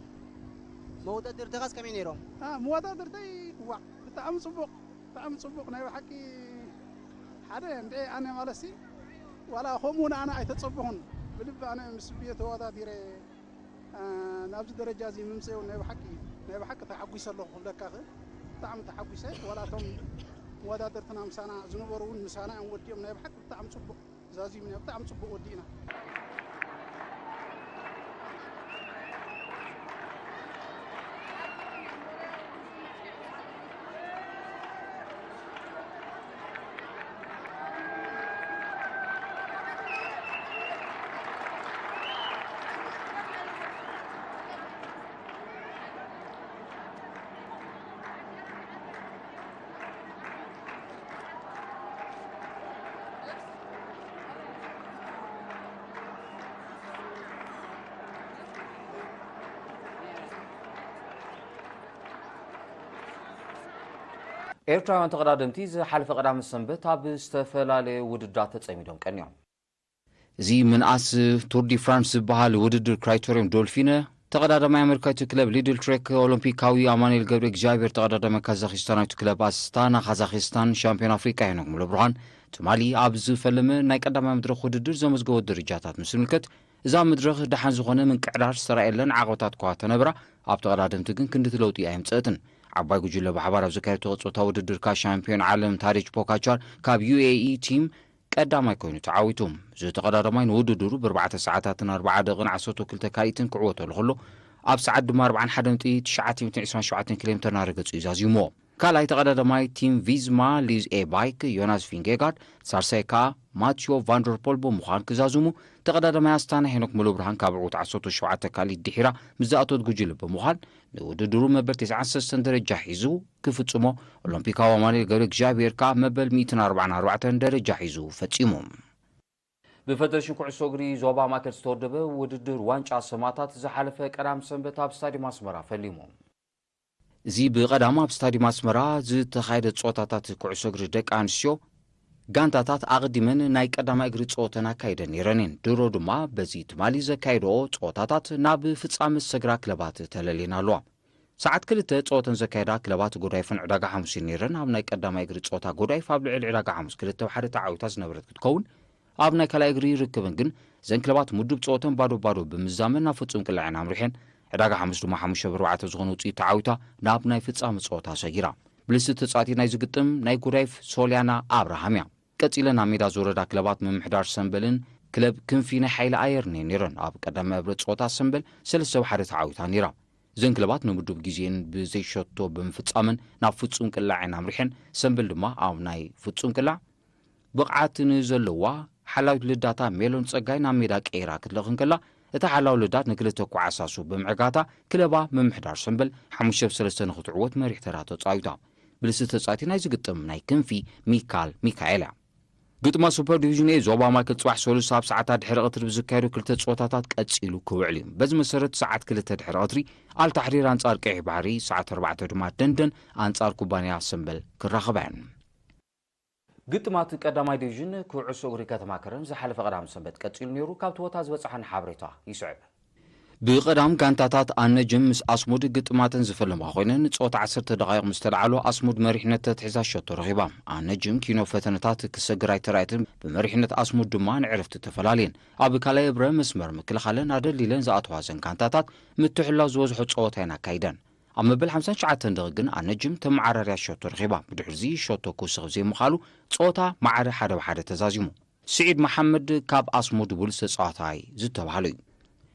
መወዳድርትኻስ ከመይ ነይሮም? መወዳድርተይ ዋዕ ብጣዕሚ ጽቡቕ ብጣዕሚ ጽቡቕ ናይ ብሓቂ ሓደ እንደ ኣነ ማለሲ ዋላ ከምኡ ንኣነ ኣይተጸበኹን ብልቢ ኣነ ምስ ብየ ተወዳዲረ ናብዚ ደረጃ እዚ ምምፀኡ ናይ ብሓቂ ናይ ብሓቂ ተሓጒሰ ኣለኹ ክብለካ ክእል ብጣዕሚ ተሓጒሰ ዋላ እቶም መወዳደርትና ምሳና ዝነበሩ እውን ምሳና እዮም ወዲኦም ናይ ብሓቂ ብጣዕሚ ጽቡቕ ዛዚምና ብጣዕሚ ጽቡቕ ወዲእና። ኤርትራውያን ተቐዳደምቲ ዝሓለፈ ቀዳመ ሰንበት ኣብ ዝተፈላለዩ ውድድራት ተጸሚዶም ቀንዮም። እዚ ምንኣስ ቱር ዲ ፍራንስ ዝበሃል ውድድር ክራይቶርዮም ዶልፊነ ተቐዳዳማይ ኣመሪካዊቱ ክለብ ሊድል ትሬክ ኦሎምፒካዊ ኣማኑኤል ገብረ እግዚኣብሔር ተቐዳዳማይ ካዛኺስታናዊቱ ክለብ ኣስታና ካዛኺስታን ሻምፒዮን ኣፍሪቃ ሄኖክ ሙሉብርሃን ትማሊ ኣብ ዝፈለመ ናይ ቀዳማይ መድረኽ ውድድር ዘመዝገቦ ደረጃታት ምስ ዝምልከት እዛ መድረኽ ደሓን ዝኾነ ምንቅዕራር ዝተራእየለን ዓቐብታት እኳ ተነብራ ኣብ ተቐዳደምቲ ግን ክንድቲ ለውጢ ኣየምፀእትን። ዓባይ ጉጅለ ብሓባር ኣብ ዘካየድቶ ቅጽበታዊ ውድድር ካሻምፒዮን ዓለም ታሪች ፖካቻር ካብ ዩ ኤ ኢ ቲም ቀዳማይ ኮይኑ ተዓዊቱ። እዚ ተቐዳዳማይ ንውድድሩ ብኣርባዕተ ሰዓታትን ኣርባዓ ደቂቕን ዓሰርተ ክልተ ካልኢትን ክዕወተሉ ከሎ ኣብ ሰዓት ድማ ኣርብዓን ሓደን ነጥቢ ትሽዓተ ሚእትን ዕስራን ሸውዓተን ኪሎ ሜተር እናረገጹ እዩ ዛዚሞ። ካልኣይ ተቐዳዳማይ ቲም ቪዝማ ሊዝ ኤ ባይክ ዮናስ ቪንጌጋርድ፣ ሳልሳይ ከኣ ማቲዮ ቫንደርፖል ብምዃን ክዛዝሙ፣ ተቐዳዳማይ ኣስታና ሄኖክ ሙሉብርሃን ካብ ዕዉት ዓሰርተ ሸውዓተ ካልኢት ድሒራ ምስ ዝኣተወት ጉጅለ ብምዃን ንውድድሩ መበል ተስዓን ሰለስተን ደረጃ ሒዙ ክፍጽሞ፣ ኦሎምፒካዊ ኣማኑኤል ገብረ እግዚኣብሔር ከኣ መበል ሚእትን ኣርባዓን ኣርባዕተን ደረጃ ሒዙ ፈጺሙ። ብፈደረሽን ኩዕሶ እግሪ ዞባ ማእከል ዝተወደበ ውድድር ዋንጫ ሰማእታት ዝሓለፈ ቀዳም ሰንበት ኣብ ስታድየም ኣስመራ ፈሊሙ። እዚ ብቐዳም ኣብ ስታድየም ኣስመራ ዝተኻየደ ጸወታታት ኩዕሶ እግሪ ደቂ ኣንስትዮ ጋንታታት ኣቕዲመን ናይ ቀዳማይ እግሪ ጸወተን ኣካይደን ነይረን እየን። ድሮ ድማ በዚ ትማሊ ዘካየድኦ ጸወታታት ናብ ፍጻመ ዝሰግራ ክለባት ተለልየን ኣለዋ። ሰዓት ክልተ ጸወተን ዘካየዳ ክለባት ጎዳይፍን ዕዳጋ ሓሙስን ነይረን። ኣብ ናይ ቀዳማይ እግሪ ጸወታ ጎዳይፍ ኣብ ልዕሊ ዕዳጋ ሓሙስ ክልተ ብ ሓደ ተዓዊታ ዝነበረት ክትከውን፣ ኣብ ናይ ካልኣይ እግሪ ርክበን ግን እዘን ክለባት ምዱብ ጸወተን ባዶ ባዶ ብምዛመን ናብ ፍጹም ቅላዕን ኣምሪሐን። ዕዳጋ ሓሙስ ድማ ሓሙሽተ ብኣርባዕተ ዝኾነ ውፅኢት ተዓዊታ ናብ ናይ ፍጻመ ጸወታ ሰጊራ። ብልስቲ ተጻዋቲት ናይዚ ግጥም ናይ ጉዳይፍ ሶልያና ኣብርሃም እያ። ቀጺለን ኣብ ሜዳ ዝወረዳ ክለባት ምምሕዳር ሰምበልን ክለብ ክንፊ ናይ ሓይሊ ኣየርን እየን ነይረን። ኣብ ቀዳማይ እብረ ጸወታ ሰምበል ሰለስተ ብ ሓደ ተዓዊታ ነይራ። እዘን ክለባት ንምዱብ ግዜን ብዘይሸቶ ብምፍጻምን ናብ ፍጹም ቅላዕ እየን ኣምሪሐን። ሰምበል ድማ ኣብ ናይ ፍጹም ቅላዕ ብቕዓት ንዘለዋ ሓላዊት ልዳታ ሜሎን ጸጋይ ናብ ሜዳ ቀይራ ክትልእኽ እንከላ፣ እታ ሓላው ልዳት ንክልተ ኳዕሳሱ ብምዕጋታ ክለባ ምምሕዳር ሰምበል ሓሙሽተ ብ ሰለስተ ንክትዕወት መሪሕ ተራ ተጻዊታ። ብልስቲ ተጻዋቲ ናይዚ ግጥም ናይ ክንፊ ሚካል ሚካኤል እያ። ግጥማ ሱፐር ዲቪዥን ኤ ዞባ ማእከል ጽባሕ ሰሉስ ኣብ ሰዓታት ድሕሪ ቀትሪ ብዝካየዱ ክልተ ጸወታታት ቀጺሉ ክውዕል እዩ። በዚ መሰረት ሰዓት ክልተ ድሕሪ ቀትሪ ኣልታሕሪር ኣንጻር ቀይሕ ባሕሪ፣ ሰዓት ኣርባዕተ ድማ ደንደን ኣንጻር ኩባንያ ሰምበል ክራኸባ እየን። ግጥማት ቀዳማይ ዲቪዥን ኩዕሶ እግሪ ከተማ ከረን ዝሓለፈ ቀዳም ሰንበት ቀጺሉ ነይሩ። ካብቲ ቦታ ዝበጽሓና ሓበሬታ ይስዕብ። ብቐዳም ጋንታታት ኣነጅም ምስ ኣስሙድ ግጥማተን ዝፈለማ ኮይነን፣ ጸወታ ዓሰርተ ደቓይቕ ምስ ተለዓሉ ኣስሙድ መሪሕነት ተትሕዛ ሸቶ ረኺባ። ኣነጅም ኪኖ ፈተነታት ክሰግር ኣይተራእየትን። ብመሪሕነት ኣስሙድ ድማ ንዕረፍቲ ተፈላልየን። ኣብ ካልኣይ እብረ መስመር ምክልኻለን ኣደልዲለን ዝኣተዋ እዘን ጋንታታት ምትሕልላው ዝበዝሖ ጸወታ እየን ኣካይደን። ኣብ መበል ሓምሳን ትሽዓተን ደቒቕ ግን ኣነጅም ተመዓራርያ ሸቶ ረኺባ። ብድሕሪዚ ሸቶ ክውስኽ ብዘይምኽኣሉ ጸወታ ማዕረ ሓደ ብ ሓደ ተዛዚሙ። ስዒድ መሓመድ ካብ ኣስሙድ ብሉጽ ተጻዋታይ ዝተባህለ እዩ።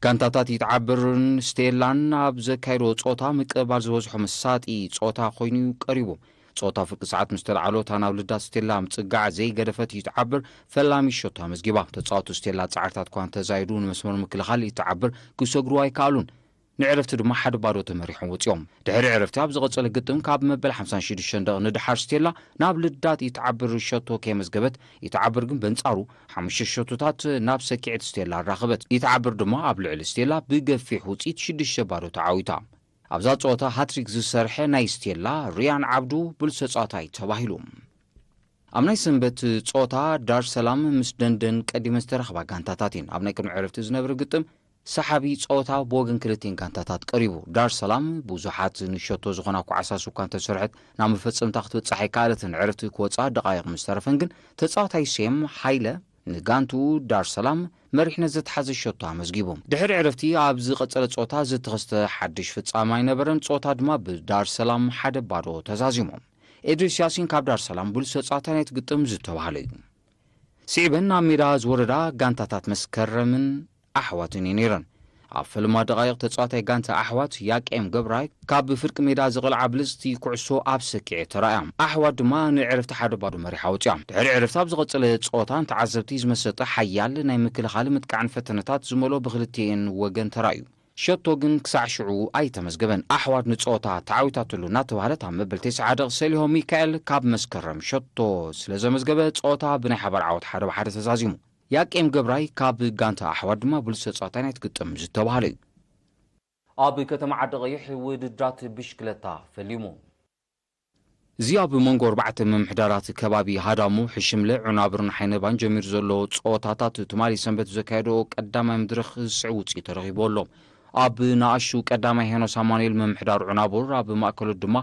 ጋንታታት ይትዓብርን ስቴላን ኣብ ዘካየድዎ ጸወታ ምቅብባል ዝበዝሖ መሳጢ ጸወታ ኮይኑ እዩ ቀሪቡ። ጸወታ ፍርቂ ሰዓት ምስ ተለዓሎ እታ ናብ ልዳት ስቴላ ምጽጋዕ ዘይገደፈት ይትዓብር ፈላሚ ሸቶ ኣመዝጊባ። ተጻወቱ ስቴላ ጻዕርታት እኳ እንተዛይዱ ንመስመር ምክልኻል ይትዓብር ክሰግሩ ኣይከኣሉን። ንዕረፍቲ ድማ ሓደ ባዶ ተመሪሖም ወጺኦም። ድሕሪ ዕረፍቲ ኣብ ዝቐጸለ ግጥም ካብ መበል ሓምሳን ሽዱሽተን ደቒቕ ንድሓር ስቴላ ናብ ልዳት ይትዓብር ሸቶ ከየመዝገበት፣ ይትዓብር ግን በንጻሩ ሓሙሽተ ሸቶታት ናብ ሰኪዔት ስቴላ ኣራኸበት። ይትዓብር ድማ ኣብ ልዕሊ ስቴላ ብገፊሕ ውጽኢት ሽዱሽተ ባዶ ተዓዊታ። ኣብዛ ጸወታ ሃትሪክ ዝሰርሐ ናይ ስቴላ ሪያን ዓብዱ ብሉጽ ተጻዋታይ ተባሂሉ። ኣብ ናይ ሰንበት ጸወታ ዳር ሰላም ምስ ደንደን ቀዲመን ዝተራኸባ ጋንታታት እየን። ኣብ ናይ ቅድሚ ዕረፍቲ ዝነበረ ግጥም ሰሓቢ ጸወታ ብወገን ክልቲኤን ጋንታታት ቀሪቡ። ዳር ሰላም ብዙሓት ንሸቶ ዝኾና ኳዕሳስ እኳ እንተሰርሐት፣ ናብ መፈጸምታ ክትበጽሕ ኣይከኣለትን። ዕረፍቲ ክወጽኣ ደቓይቕ ምስ ተረፈን ግን ተጻዋታይ ሴም ሃይለ ንጋንትኡ ዳር ሰላም መሪሕነት ዘትሓዘ ሸቶ ኣመዝጊቡ። ድሕሪ ዕረፍቲ ኣብ ዝቐጸለ ጸወታ ዝተኸስተ ሓድሽ ፍጻመ ኣይነበረን። ጸወታ ድማ ብዳር ሰላም ሓደ ባዶ ተዛዚሙ። ኤድሪስ ያሲን ካብ ዳር ሰላም ብሉጽ ተጻዋታይ ናይቲ ግጥም ዝተባህለ እዩ። ስዒበን ናብ ሜዳ ዝወረዳ ጋንታታት መስከረምን ኣሕዋትን እየን ነይረን። ኣብ ፈለማ ደቓይቕ ተጻዋታይ ጋንታ ኣሕዋት ያቄም ገብራይ ካብ ፍርቂ ሜዳ ዝቐልዓ ብልጽቲ ኩዕሶ ኣብ ሰኪዔ ተራእያ። ኣሕዋት ድማ ንዕረፍቲ ሓደ ባዶ መሪሓ ወጺኣ። ድሕሪ ዕረፍቲ ኣብ ዝቐጸለ ጸወታ ንተዓዘብቲ ዝመሰጠ ሓያል ናይ ምክልኻል ምጥቃዕን ፈተነታት ዝመልኦ ብክልቲኤን ወገን ተራእዩ። ሸቶ ግን ክሳዕ ሽዑ ኣይተመዝገበን። ኣሕዋት ንጸወታ ተዓዊታትሉ እናተባህለት ኣብ መበል ተስዓ ደቒቕ ሰሊሆ ሚካኤል ካብ መስከረም ሸቶ ስለ ዘመዝገበ ጸወታ ብናይ ሓባር ዓወት ሓደ ብ ሓደ ተዛዚሙ። ያቄም ገብራይ ካብ ጋንታ ኣሕዋት ድማ ብሉጽ ተጻዋታይ ናይቲ ግጥም ዝተባህለ እዩ። ኣብ ከተማ ዓዲ ቀይሕ ውድድራት ብሽክለታ ፈሊሙ። እዚ ኣብ መንጎ ኣርባዕተ ምምሕዳራት ከባቢ ሃዳሙ፣ ሕሽምለ፣ ዑናብርን ሓይነባን ጀሚሩ ዘሎ ጸወታታት ትማሊ ሰንበት ዘካየዶ ቀዳማይ መድረኽ ዝስዕብ ውጽኢት ተረኺቡ ኣሎ። ኣብ ንኣሹ ቀዳማይ ሄኖስ ኣማኑኤል ምምሕዳር ዑናቡር፣ ኣብ ማእከሎት ድማ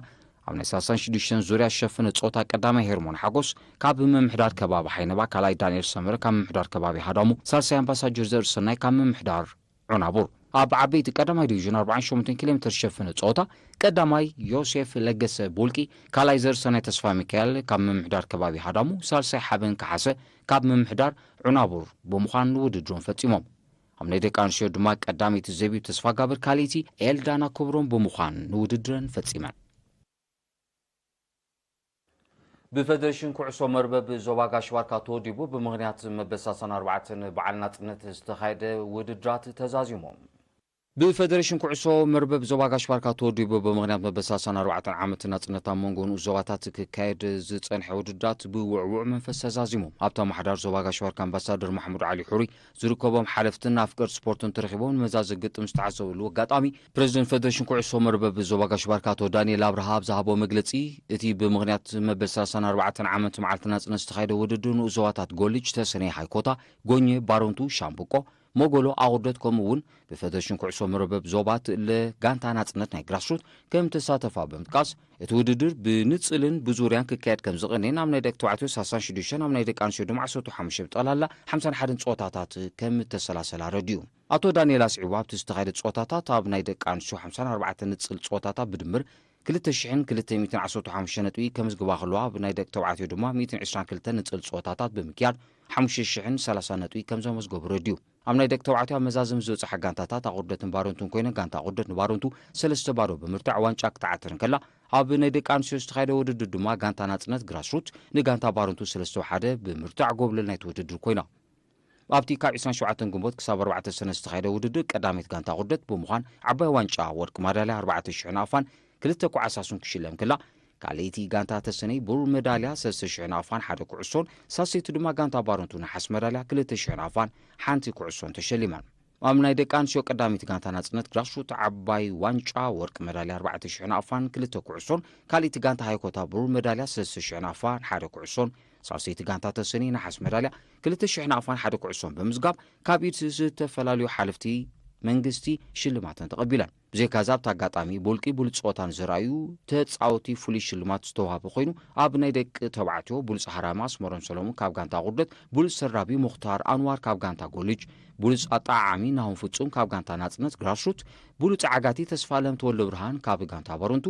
ኣብ ናይ ሰላሳን ሽዱሽተን ዙርያ ዝሸፈነ ጸወታ ቀዳማይ ሄርሞን ሓጎስ ካብ ምምሕዳር ከባቢ ሓይነባ፣ ካልኣይ ዳንኤል ሰመረ ካብ ምምሕዳር ከባቢ ሃዳሙ፣ ሳልሳይ ኣምባሳጀር ዘርእሰናይ ካብ ምምሕዳር ዑናቡር። ኣብ ዓበይቲ ቀዳማይ ዲቪዥን ኣርባዓን ሸሞንተን ኪሎ ሜትር ዝሸፈነ ጸወታ ቀዳማይ ዮሴፍ ለገሰ ቡልቂ፣ ካልኣይ ዘርእሰናይ ተስፋ ሚካኤል ካብ ምምሕዳር ከባቢ ሃዳሙ፣ ሳልሳይ ሓበን ከሓሰ ካብ ምምሕዳር ዑናቡር ብምዃን ውድድሮም ፈጺሞም። ኣብ ናይ ደቂ ኣንስትዮ ድማ ቀዳመይቲ ዘቢብ ተስፋጋብር፣ ካልኣይቲ ኤልዳና ክብሮም ብምዃን ንውድድረን ፈጺመን። ብፌደሬሽን ኩዕሶ መርበብ ዞባ ጋሽ ባርካ ተወዲቡ ብምኽንያት መበል ሰላሳን ኣርባዕተን በዓል ናጽነት ዝተኻየደ ውድድራት ተዛዚሞም። ብፌደሬሽን ኩዕሶ መርበብ ዞባ ጋሽ ባርካ ተወዲቡ ብምኽንያት መበል ሰላሳን ኣርባዕተን ዓመት ናጽነት ኣብ መንጎ ንኡስ ዞባታት ክካየድ ዝጸንሐ ውድድራት ብውዕዉዕ መንፈስ ተዛዚሙ። ኣብታ ማሕዳር ዞባ ጋሽ ባርካ ኣምባሳደር ማሕሙድ ዓሊ ሕሩይ ዝርከቦም ሓለፍትን ኣፍቀርቲ ስፖርትን ተረኺቦም ንመዛዘ ግጥም ዝተዓዘብሉ ኣጋጣሚ፣ ፕረዚደንት ፌደሬሽን ኩዕሶ መርበብ ዞባ ጋሽ ባርካ ኣቶ ዳንኤል ኣብርሃ ኣብ ዝሃቦ መግለጺ፣ እቲ ብምኽንያት መበል ሰላሳን ኣርባዕተን ዓመት መዓልቲ ናጽነት ዝተኻየደ ውድድር ንኡስ ዞባታት ጎልጅ፣ ተሰነይ፣ ሃይኮታ፣ ጎኘ፣ ባረንቱ፣ ሻምብቆ፣ ሞጎሎ ኣቑርደት ከምኡ እውን ብፈደሬሽን ኩዕሶ መርበብ ዞባ ትእለ ጋንታ ናጽነት ናይ ግራስሩት ከም ተሳተፋ ብምጥቃስ፣ እቲ ውድድር ብንጽልን ብዙርያን ክካየድ ከም ዝቐነየን ኣብ ናይ ደቂ ተባዕትዮ ሰላሳን ሽዱሽተን ኣብ ናይ ደቂ ኣንስትዮ ድማ ዓሰርተ ሓሙሽተ ብጠቕላላ ሓምሳን ሓደን ጸወታታት ከም እተሰላሰላ ኣረዲኡ። ኣቶ ዳንኤል ኣስዒቡ ኣብቲ ዝተኻየደ ጸወታታት ኣብ ናይ ደቂ ኣንስትዮ ሓምሳን ኣርባዕተን ንጽል ጸወታታት ብድምር ክልተ ሽሕን ክልተ ሚእትን ዓሰርተ ሓሙሽተ ነጥቢ ከመዝግባ ከለዋ፣ ኣብ ናይ ደቂ ተባዕትዮ ድማ ሚእትን ዕስራን ክልተን ንጽል ጸወታታት ብምክያድ ሓሙሽተ ሽሕን ሰላሳን ነጥቢ ከም ዘመዝገቡ ረዲኡ። ኣብ ናይ ደቂ ተባዕትዮ ኣብ መዛዘሚ ዝበጽሓ ጋንታታት ኣቑርደትን ባረንቱን ኮይነ፣ ጋንታ ኣቑርደት ንባረንቱ ሰለስተ ባዶ ብምርታዕ ዋንጫ ክትዓትር እንከላ፣ ኣብ ናይ ደቂ ኣንስትዮ ዝተኻየደ ውድድር ድማ ጋንታ ናጽነት ግራስሩት ንጋንታ ባረንቱ ሰለስተ ሓደ ብምርታዕ ጎብለል ናይቲ ውድድር ኮይና። ኣብቲ ካብ ዕስራን ሸውዓተን ግንቦት ክሳብ ኣርባዕተ ሰነ ዝተኻየደ ውድድር ቀዳመይቲ ጋንታ ኣቑርደት ብምዃን ዓባይ ዋንጫ ወርቂ ማዳልያ ኣርባዕተ ሽሕ ናቕፋን ክልተ ኩዓሳሱን ክሽለም ከላ፣ ካልኣይቲ ጋንታ ተሰነይ ብሩር መዳልያ ሰለስተ ሽሕ ናቕፋን ሓደ ኩዕሶን፣ ሳልሰይቲ ድማ ጋንታ ባረንቱ ነሓስ መዳልያ ክልተ ሽሕ ናቕፋን ሓንቲ ኩዕሶን ተሸሊመን። ኣብ ናይ ደቂ ኣንስትዮ ቀዳመይቲ ጋንታ ናጽነት ግራስሩት ዓባይ ዋንጫ ወርቂ መዳልያ ኣርባዕተ ሽሕ ናቕፋን ክልተ ኩዕሶን፣ ካልኣይቲ ጋንታ ሃይኮታ ብሩር መዳልያ ሰለስተ ሽሕ ናቕፋን ሓደ ኩዕሶን፣ ሳልሰይቲ ጋንታ ተሰነይ ነሓስ መዳልያ ክልተ ሽሕ ናቕፋን ሓደ ኩዕሶን ብምዝጋብ ካብ ኢድ ዝተፈላለዩ ሓለፍቲ መንግስቲ ሽልማተን ተቐቢለን። ብዘይካዚ ኣብቲ ኣጋጣሚ ብውልቂ ብሉጽ ጸወታ ንዘርኣዩ ተጻወቲ ፍሉይ ሽልማት ዝተዋህበ ኮይኑ፣ ኣብ ናይ ደቂ ተባዕትዮ ብሉጽ ሃራሚ ኣስመሮም ሰሎሙን ካብ ጋንታ ኣቑርደት፣ ብሉጽ ሰራቢ ሙኽታር ኣንዋር ካብ ጋንታ ጎልጅ፣ ብሉጽ ኣጠዓዓሚ ናሆም ፍጹም ካብ ጋንታ ናጽነት ግራስሩት፣ ብሉጽ ዓጋቲ ተስፋለም ተወልደ ብርሃን ካብ ጋንታ ባረንቱ፣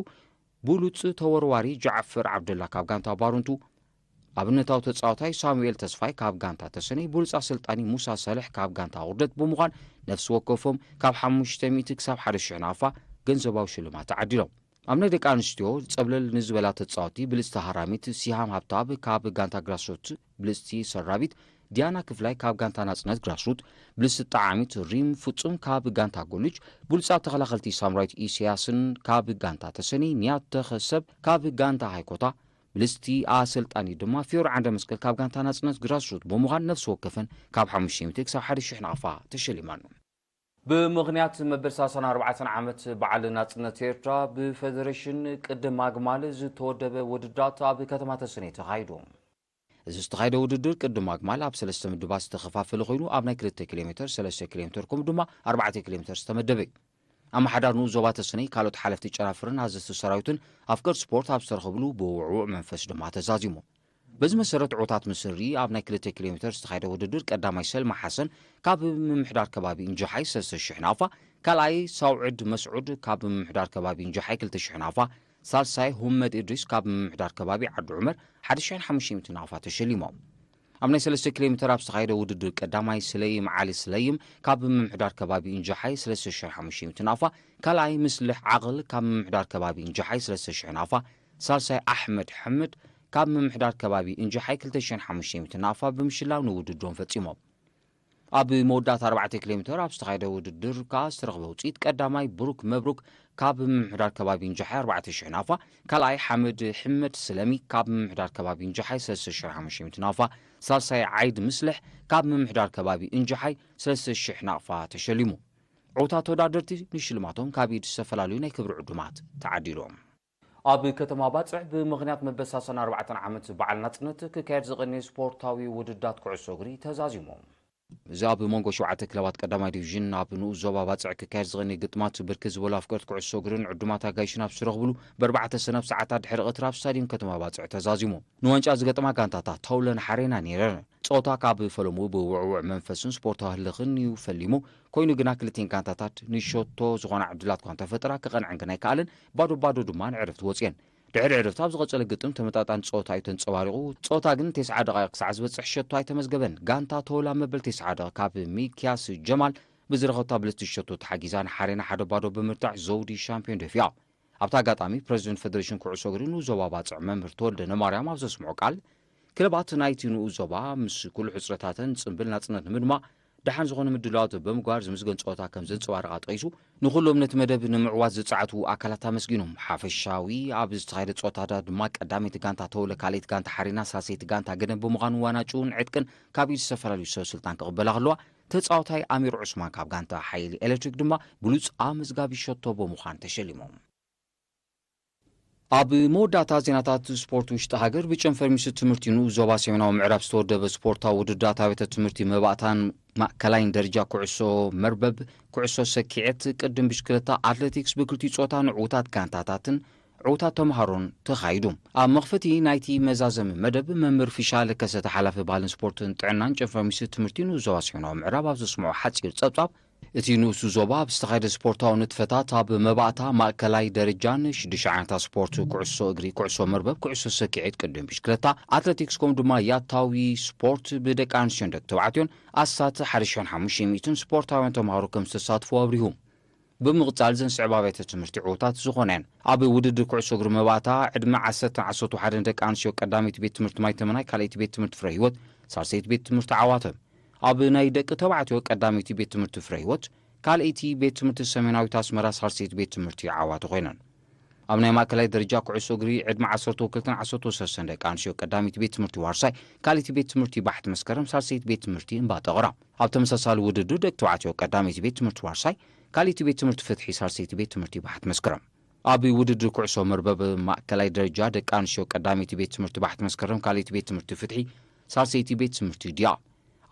ብሉጽ ተወርዋሪ ጃዕፈር ዓብደላ ካብ ጋንታ ባረንቱ፣ ኣብነታዊ ተጻዋታይ ሳሙኤል ተስፋይ ካብ ጋንታ ተሰነይ፣ ብሉጽ ኣሰልጣኒ ሙሳ ሳልሕ ካብ ጋንታ ኣቑርደት ብምዃን ነፍሲ ወከፎም ካብ ሓሙሽተ ሚእቲ ክሳብ ሓደ ሽሕ ናቕፋ ገንዘባዊ ሽልማት ተዓዲሎም። ኣብ ናይ ደቂ ኣንስትዮ ጸብለል ንዝበላ ተጻወቲ ብልጽቲ ሃራሚት ሲሃም ሃብተኣብ ካብ ጋንታ ግራስሩት፣ ብልጽቲ ሰራቢት ዲያና ክፍላይ ካብ ጋንታ ናጽነት ግራስሩት፣ ብልጽቲ ጠዓሚት ሪም ፍጹም ካብ ጋንታ ጎልጅ፣ ብሉጻት ተኸላኸልቲ ሳምራዊት ኢሳያስን ካብ ጋንታ ተሰነይ፣ ንያት ተኸሰብ ካብ ጋንታ ሃይኮታ፣ ብልጽቲ ኣሰልጣኒ ድማ ፊዮሪ ዓንደ መስቀል ካብ ጋንታ ናጽነት ግራስሩት ብምዃን ነፍሲ ወከፈን ካብ ሓሙሽተ ሚእቲ ክሳብ ሓደ ሽሕ ናቕፋ ተሸሊመን። ብምኽንያት መበል ሰላሳን ኣርባዕተን ዓመት በዓል ናጽነት ኤርትራ ብፈደሬሽን ቅድም ኣግማል ዝተወደበ ውድድራት ኣብ ከተማ ተሰነይ ተኻይዱ። እዚ ዝተኻየደ ውድድር ቅድም ኣግማል ኣብ ሰለስተ ምድባት ዝተኸፋፈለ ኮይኑ፣ ኣብ ናይ ክልተ ኪሎ ሜትር፣ ሰለስተ ኪሎ ሜትር ከምኡ ድማ ኣርባዕተ ኪሎ ሜትር ዝተመደበ እዩ። ኣመሓዳሪ ንኡስ ዞባ ተሰነይ፣ ካልኦት ሓለፍቲ ጨናፍርን ኣዘዝቲ ሰራዊትን ኣፍቀርቲ ስፖርት ኣብ ዝተረኸብሉ ብውዕዉዕ መንፈስ ድማ ተዛዚሙ። በዚ መሰረት ዕዉታት ምስሪ ኣብ ናይ ክልተ ኪሎ ሜትር ዝተኻየደ ውድድር ቀዳማይ ሰልማ ሓሰን ካብ ምምሕዳር ከባቢ እንጀሓይ ሰለስተ ሽሕ ናቕፋ፣ ካልኣይ ሳውዕድ መስዑድ ካብ ምምሕዳር ከባቢ እንጀሓይ ክልተ ሽሕ ናቕፋ፣ ሳልሳይ ሁመድ እድሪስ ካብ ምምሕዳር ከባቢ ዓዲ ዑመር ሓደ ሽሕን ሓሙሽተ ሚእትን ናቕፋ ተሸሊሞም። ኣብ ናይ ሰለስተ ኪሎ ሜትር ኣብ ዝተኻየደ ውድድር ቀዳማይ ስለይም ዓሊ ስለይም ካብ ምምሕዳር ከባቢ እንጀሓይ ሰለስተ ሽሕን ሓሙሽተ ሚእትን ናቕፋ፣ ካልኣይ ምስልሕ ዓቕል ካብ ምምሕዳር ከባቢ እንጀሓይ ሰለስተ ሽሕ ናቕፋ፣ ሳልሳይ ኣሕመድ ሕምድ ካብ ምምሕዳር ከባቢ እንጀሓይ ክልተ ሽሕን ሓሙሽተ ሚእትን ናቕፋ ብምሽላም ንውድድሮም ፈጺሞም። ኣብ መወዳእታ ኣርባዕተ ኪሎ ሜትር ኣብ ዝተኻየደ ውድድር ከኣ ዝተረኽበ ውጽኢት ቀዳማይ ብሩክ መብሩክ ካብ ምምሕዳር ከባቢ እንጀሓይ ኣርባዕተ ሽሕ ናቕፋ፣ ካልኣይ ሓመድ ሕመድ ስለሚ ካብ ምምሕዳር ከባቢ እንጀሓይ ሰለስተ ሽሕ ሓሙሽተ ሚእቲ ናቕፋ፣ ሳልሳይ ዓይድ ምስልሕ ካብ ምምሕዳር ከባቢ እንጀሓይ ሰለስተ ሽሕ ናቕፋ ተሸሊሙ። ዕውታት ተወዳደርቲ ንሽልማቶም ካብ ኢድ ዝተፈላለዩ ናይ ክብሪ ዕዱማት ተዓዲሎም። ኣብ ከተማ ባጽዕ ብምኽንያት መበል ሰላሳን ኣርባዕተን ዓመት በዓል ናጽነት ክካየድ ዝቐነየ ስፖርታዊ ውድድራት ኩዕሶ እግሪ ተዛዚሙ። እዚ ኣብ መንጎ ሸውዓተ ክለባት ቀዳማይ ዲቪዥን ኣብ ንኡስ ዞባ ባጽዕ ክካየድ ዝቐነየ ግጥማት ብርክት ዝበሉ ኣፍቀርቲ ኩዕሶ እግርን ዕዱማት ኣጋይሽን ኣብ ዝተረኽብሉ ብኣርባዕተ ሰነ ኣብ ሰዓታት ድሕሪ ቀትሪ ኣብ ስታድየም ከተማ ባጽዕ ተዛዚሙ። ንዋንጫ ዝገጥማ ጋንታታት ተውለን ሓሬና ነይረን። ጸወታ ካብ ፈለምኡ ብውዕውዕ መንፈስን ስፖርታዊ ህልኽን እዩ ፈሊሙ። ኮይኑ ግና ክልቲኤን ጋንታታት ንሸቶ ዝኾና ዕድላት እኳ እንተፈጠራ ክቐንዐን ግን ኣይከኣለን። ባዶ ባዶ ድማ ንዕረፍቲ ወጽየን። ድሕሪ ዕረፍቲ ኣብ ዝቐጸለ ግጥም ተመጣጣኒ ጸወታ እዩ ተንጸባሪቑ። ጸወታ ግን ተስዓ ደቓይቕ ክሳዕ ዝበጽሕ ሸቶ ኣይተመዝገበን። ጋንታ ተወላ መበል ተስዓ ደቓ ካብ ሚክያስ ጀማል ብዝረኸብታ ብልስቲ ሸቶ ተሓጊዛ ንሓሬና ሓደ ባዶ ብምርታዕ ዘውዲ ሻምፒዮን ደፊኣ። ኣብቲ ኣጋጣሚ ፕረዚደንት ፈደሬሽን ኩዕሶ እግሪ ንኡስ ዞባ ባጽዕ መምህር ተወልደ ነማርያም ኣብ ዘስምዖ ቃል፣ ክለባት ናይቲ ንኡስ ዞባ ምስ ኩሉ ሕጽረታተን ጽምብል ናጽነት ንምድማቕ ደሓን ዝኾነ ምድላዋት ብምግባር ዝምስገን ጸወታ ከም ዘንጸባረቓ ጠቒሱ፣ ንኹሎም ነቲ መደብ ንምዕዋት ዝጸዓቱ ኣካላት ኣመስጊኑ። ሓፈሻዊ ኣብ ዝተኻየደ ጸወታ ድማ ቀዳመይቲ ጋንታ ተወለ፣ ካልኣይቲ ጋንታ ሓሬና፣ ሳልሰይቲ ጋንታ ገደም ብምዃን ዋናጭውን ዕጥቅን ካብ ኢድ ዝተፈላለዩ ሰብ ስልጣን ክቕበላ ከለዋ፣ ተጻዋታይ ኣሚር ዑስማን ካብ ጋንታ ሓይሊ ኤሌክትሪክ ድማ ብሉጽ ኣመዝጋቢ ሸቶ ብምዃን ተሸሊሞም። ኣብ መወዳእታ ዜናታት ስፖርት ውሽጢ ሃገር፣ ብጨንፈር ሚኒስትሪ ትምህርቲ ንኡስ ዞባ ሰሜናዊ ምዕራብ ዝተወደበ ስፖርታዊ ውድድራት ኣብያተ ትምህርቲ መባእታን ማእከላይን ደረጃ ኩዕሶ መርበብ፣ ኩዕሶ ሰኪዐት፣ ቅድም ብሽክለታ፣ ኣትሌቲክስ ብክልቲኡ ጾታ ንዕዉታት ጋንታታትን ዕዉታት ተምሃሮን ተኻይዱ። ኣብ መኽፈቲ ናይቲ መዛዘሚ መደብ፣ መምህር ፊሻ ለገሰ፣ ተሓላፊ ባህልን ስፖርትን ጥዕናን ጨንፈር ሚኒስትሪ ትምህርቲ ንኡስ ዞባ ሰሜናዊ ምዕራብ ኣብ ዘስምዖ ሓጺር ጸብጻብ፣ እቲ ንኡስ ዞባ ኣብ ዝተኻየደ ስፖርታዊ ንጥፈታት ኣብ መባእታ ማእከላይ ደረጃን ሽዱሽተ ዓይነታት ስፖርት፣ ኩዕሶ እግሪ፣ ኩዕሶ መርበብ፣ ኩዕሶ ሰኪዔት፣ ቅድም ብሽክለታ፣ ኣትሌቲክስ፣ ከምኡ ድማ ያታዊ ስፖርት ብደቂ ኣንስትዮን ደቂ ተባዕትዮን ኣስታት ሓደ ሽሕን ሓሙሽተ ሚእትን ስፖርታውያን ተምሃሮ ከም ዝተሳትፉ ኣብሪሁ። ብምቕጻል፣ ዘን ስዕብ ኣብያተ ትምህርቲ ዕዉታት ዝኾና እየን። ኣብ ውድድር ኩዕሶ እግሪ መባእታ፣ ዕድመ ዓሰርተ ዓሰርተ ሓደ ደቂ ኣንስትዮ ቀዳመይቲ ቤት ትምህርቲ ማይ ተመናይ፣ ካልኣይቲ ቤት ትምህርቲ ፍረ ህይወት፣ ሳልሰይቲ ቤት ትምህርቲ ዓዋተ። ኣብ ናይ ደቂ ተባዕትዮ ቀዳመይቲ ቤት ትምህርቲ ፍረ ህይወት፣ ካልኣይቲ ቤት ትምህርቲ ሰሜናዊት ኣስመራ፣ ሳልሰይቲ ቤት ትምህርቲ ዓዋተ ኮይነን። ኣብ ናይ ማእከላይ ደረጃ ኩዕሶ እግሪ፣ ዕድመ ዓሰርተ ክልተን ዓሰርተ ሰለስተን ደቂ ኣንስትዮ ቀዳመይቲ ቤት ትምህርቲ ዋርሳይ፣ ካልኣይቲ ቤት ትምህርቲ ባሕቲ መስከረም፣ ሳልሰይቲ ቤት ትምህርቲ እምባ ጠቕራ። ኣብ ተመሳሳሊ ውድድር ደቂ ተባዕትዮ ቀዳመይቲ ቤት ትምህርቲ ዋርሳይ፣ ካልኣይቲ ቤት ትምህርቲ ፍትሒ፣ ሳልሰይቲ ቤት ትምህርቲ ባሕቲ መስከረም። ኣብ ውድድር ኩዕሶ መርበብ ማእከላይ ደረጃ ደቂ ኣንስትዮ ቀዳመይቲ ቤት ትምህርቲ ባሕቲ መስከረም፣ ካልኣይቲ ቤት ትምህርቲ ፍትሒ፣ ሳልሰይቲ ቤት ትምህርቲ ድያ።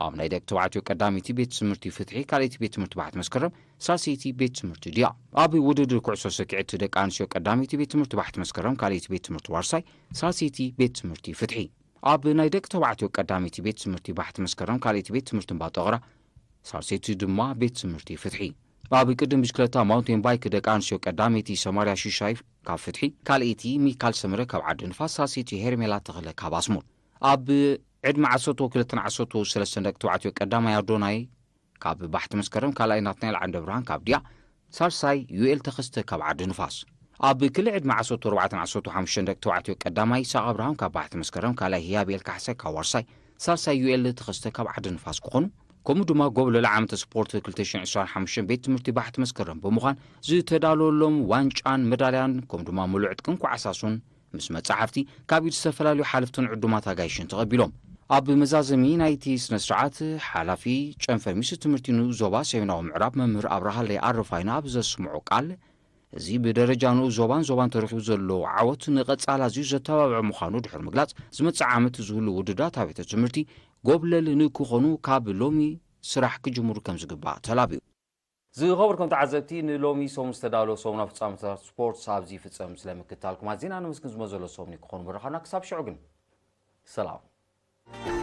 ኣብ ናይ ደቂ ተባዕትዮ ቀዳመይቲ ቤት ትምህርቲ ፍትሒ፣ ካልኣይቲ ቤት ትምህርቲ ባሕቲ መስከረም፣ ሳልሰይቲ ቤት ትምህርቲ ድያ። ኣብ ውድድር ኩዕሶ ሰኪዔት ደቂ ኣንስትዮ ቀዳመይቲ ቤት ትምህርቲ ባሕቲ መስከረም፣ ካልኣይቲ ቤት ትምህርቲ ዋርሳይ፣ ሳልሰይቲ ቤት ትምህርቲ ፍትሒ። ኣብ ናይ ደቂ ተባዕትዮ ቀዳመይቲ ቤት ትምህርቲ ባሕቲ መስከረም፣ ካልኣይቲ ቤት ትምህርቲ እምባ ጠቕራ፣ ሳልሰይቲ ድማ ቤት ትምህርቲ ፍትሒ። ኣብ ቅድም ብሽክለታ ማውንቴን ባይክ ደቂ ኣንስትዮ ቀዳመይቲ ሰማርያ ሽሻይ ካብ ፍትሒ፣ ካልኣይቲ ሚካል ሰመረ ካብ ዓዲ ንፋስ፣ ሳልሰይቲ ሄርሜላ ተኽለ ካብ ኣስሙር። ኣብ ዕድመ ዓሰርተ ክልተን ዓሰርተ ሰለስተን ደቂ ተባዕትዮ ቀዳማይ ኣዶናይ ካብ ባሕቲ መስከረም፣ ካልኣይ ናትናኤል ዓንደብርሃን ካብ ድያ፣ ሳልሳይ ዩኤል ተኸስተ ካብ ዓዲ ንፋስ። ኣብ ክሊ ዕድመ ዓሰርተ ኣርባዕተን ዓሰርተ ሓሙሽተን ደቂ ተባዕትዮ ቀዳማይ ይስሐቅ ኣብርሃም ካብ ባሕቲ መስከረም፣ ካልኣይ ህያብኤል ካሕሳይ ካብ ዋርሳይ፣ ሳልሳይ ዩኤል ተኸስተ ካብ ዓዲ ንፋስ ክኾኑ፣ ከምኡ ድማ ጎብለል ዓመተ ስፖርት ክልተ ሽሕን ዕስራን ሓሙሽተን ቤት ትምህርቲ ባሕቲ መስከረም ብምዃን ዝተዳለወሎም ዋንጫን መዳልያን ከምኡ ድማ ምሉእ ዕጥቅን ኳዕሳሱን ምስ መጻሕፍቲ ካብ ኢድ ዝተፈላለዩ ሓለፍትን ዕዱማት ኣጋይሽን ተቐቢሎም። ኣብ መዛዘሚ ናይቲ ስነ ስርዓት፣ ሓላፊ ጨንፈር ሚኒስትሪ ትምህርቲ ንኡስ ዞባ ሰሜናዊ ምዕራብ መምህር ኣብርሃለይ ኣረፋይና ኣብ ዘስምዖ ቃል፣ እዚ ብደረጃ ንኡስ ዞባን ዞባን ተረኺቡ ዘሎ ዓወት ንቐጻሊ ኣዝዩ ዘተባብዕ ምዃኑ ድሕሪ ምግላጽ፣ ዝመጽእ ዓመት ዝህሉ ውድድራት ኣብያተ ትምህርቲ ጎብለል ንክኾኑ ካብ ሎሚ ስራሕ ክጅምሩ ከም ዝግባእ ተላብዩ። ዝኸበርኩም ተዓዘብቲ፣ ንሎሚ ሰሙን ዝተዳለወ ሰሙናዊ ፍጻመታት ስፖርት ኣብዚ ይፍጸም። ስለ ምክትታልኩም ኣዚና ነመስግን። ዝመዘሎ ሰሙን ክኾኑ ምርኻብና። ክሳብ ሽዑ ግን ሰላም።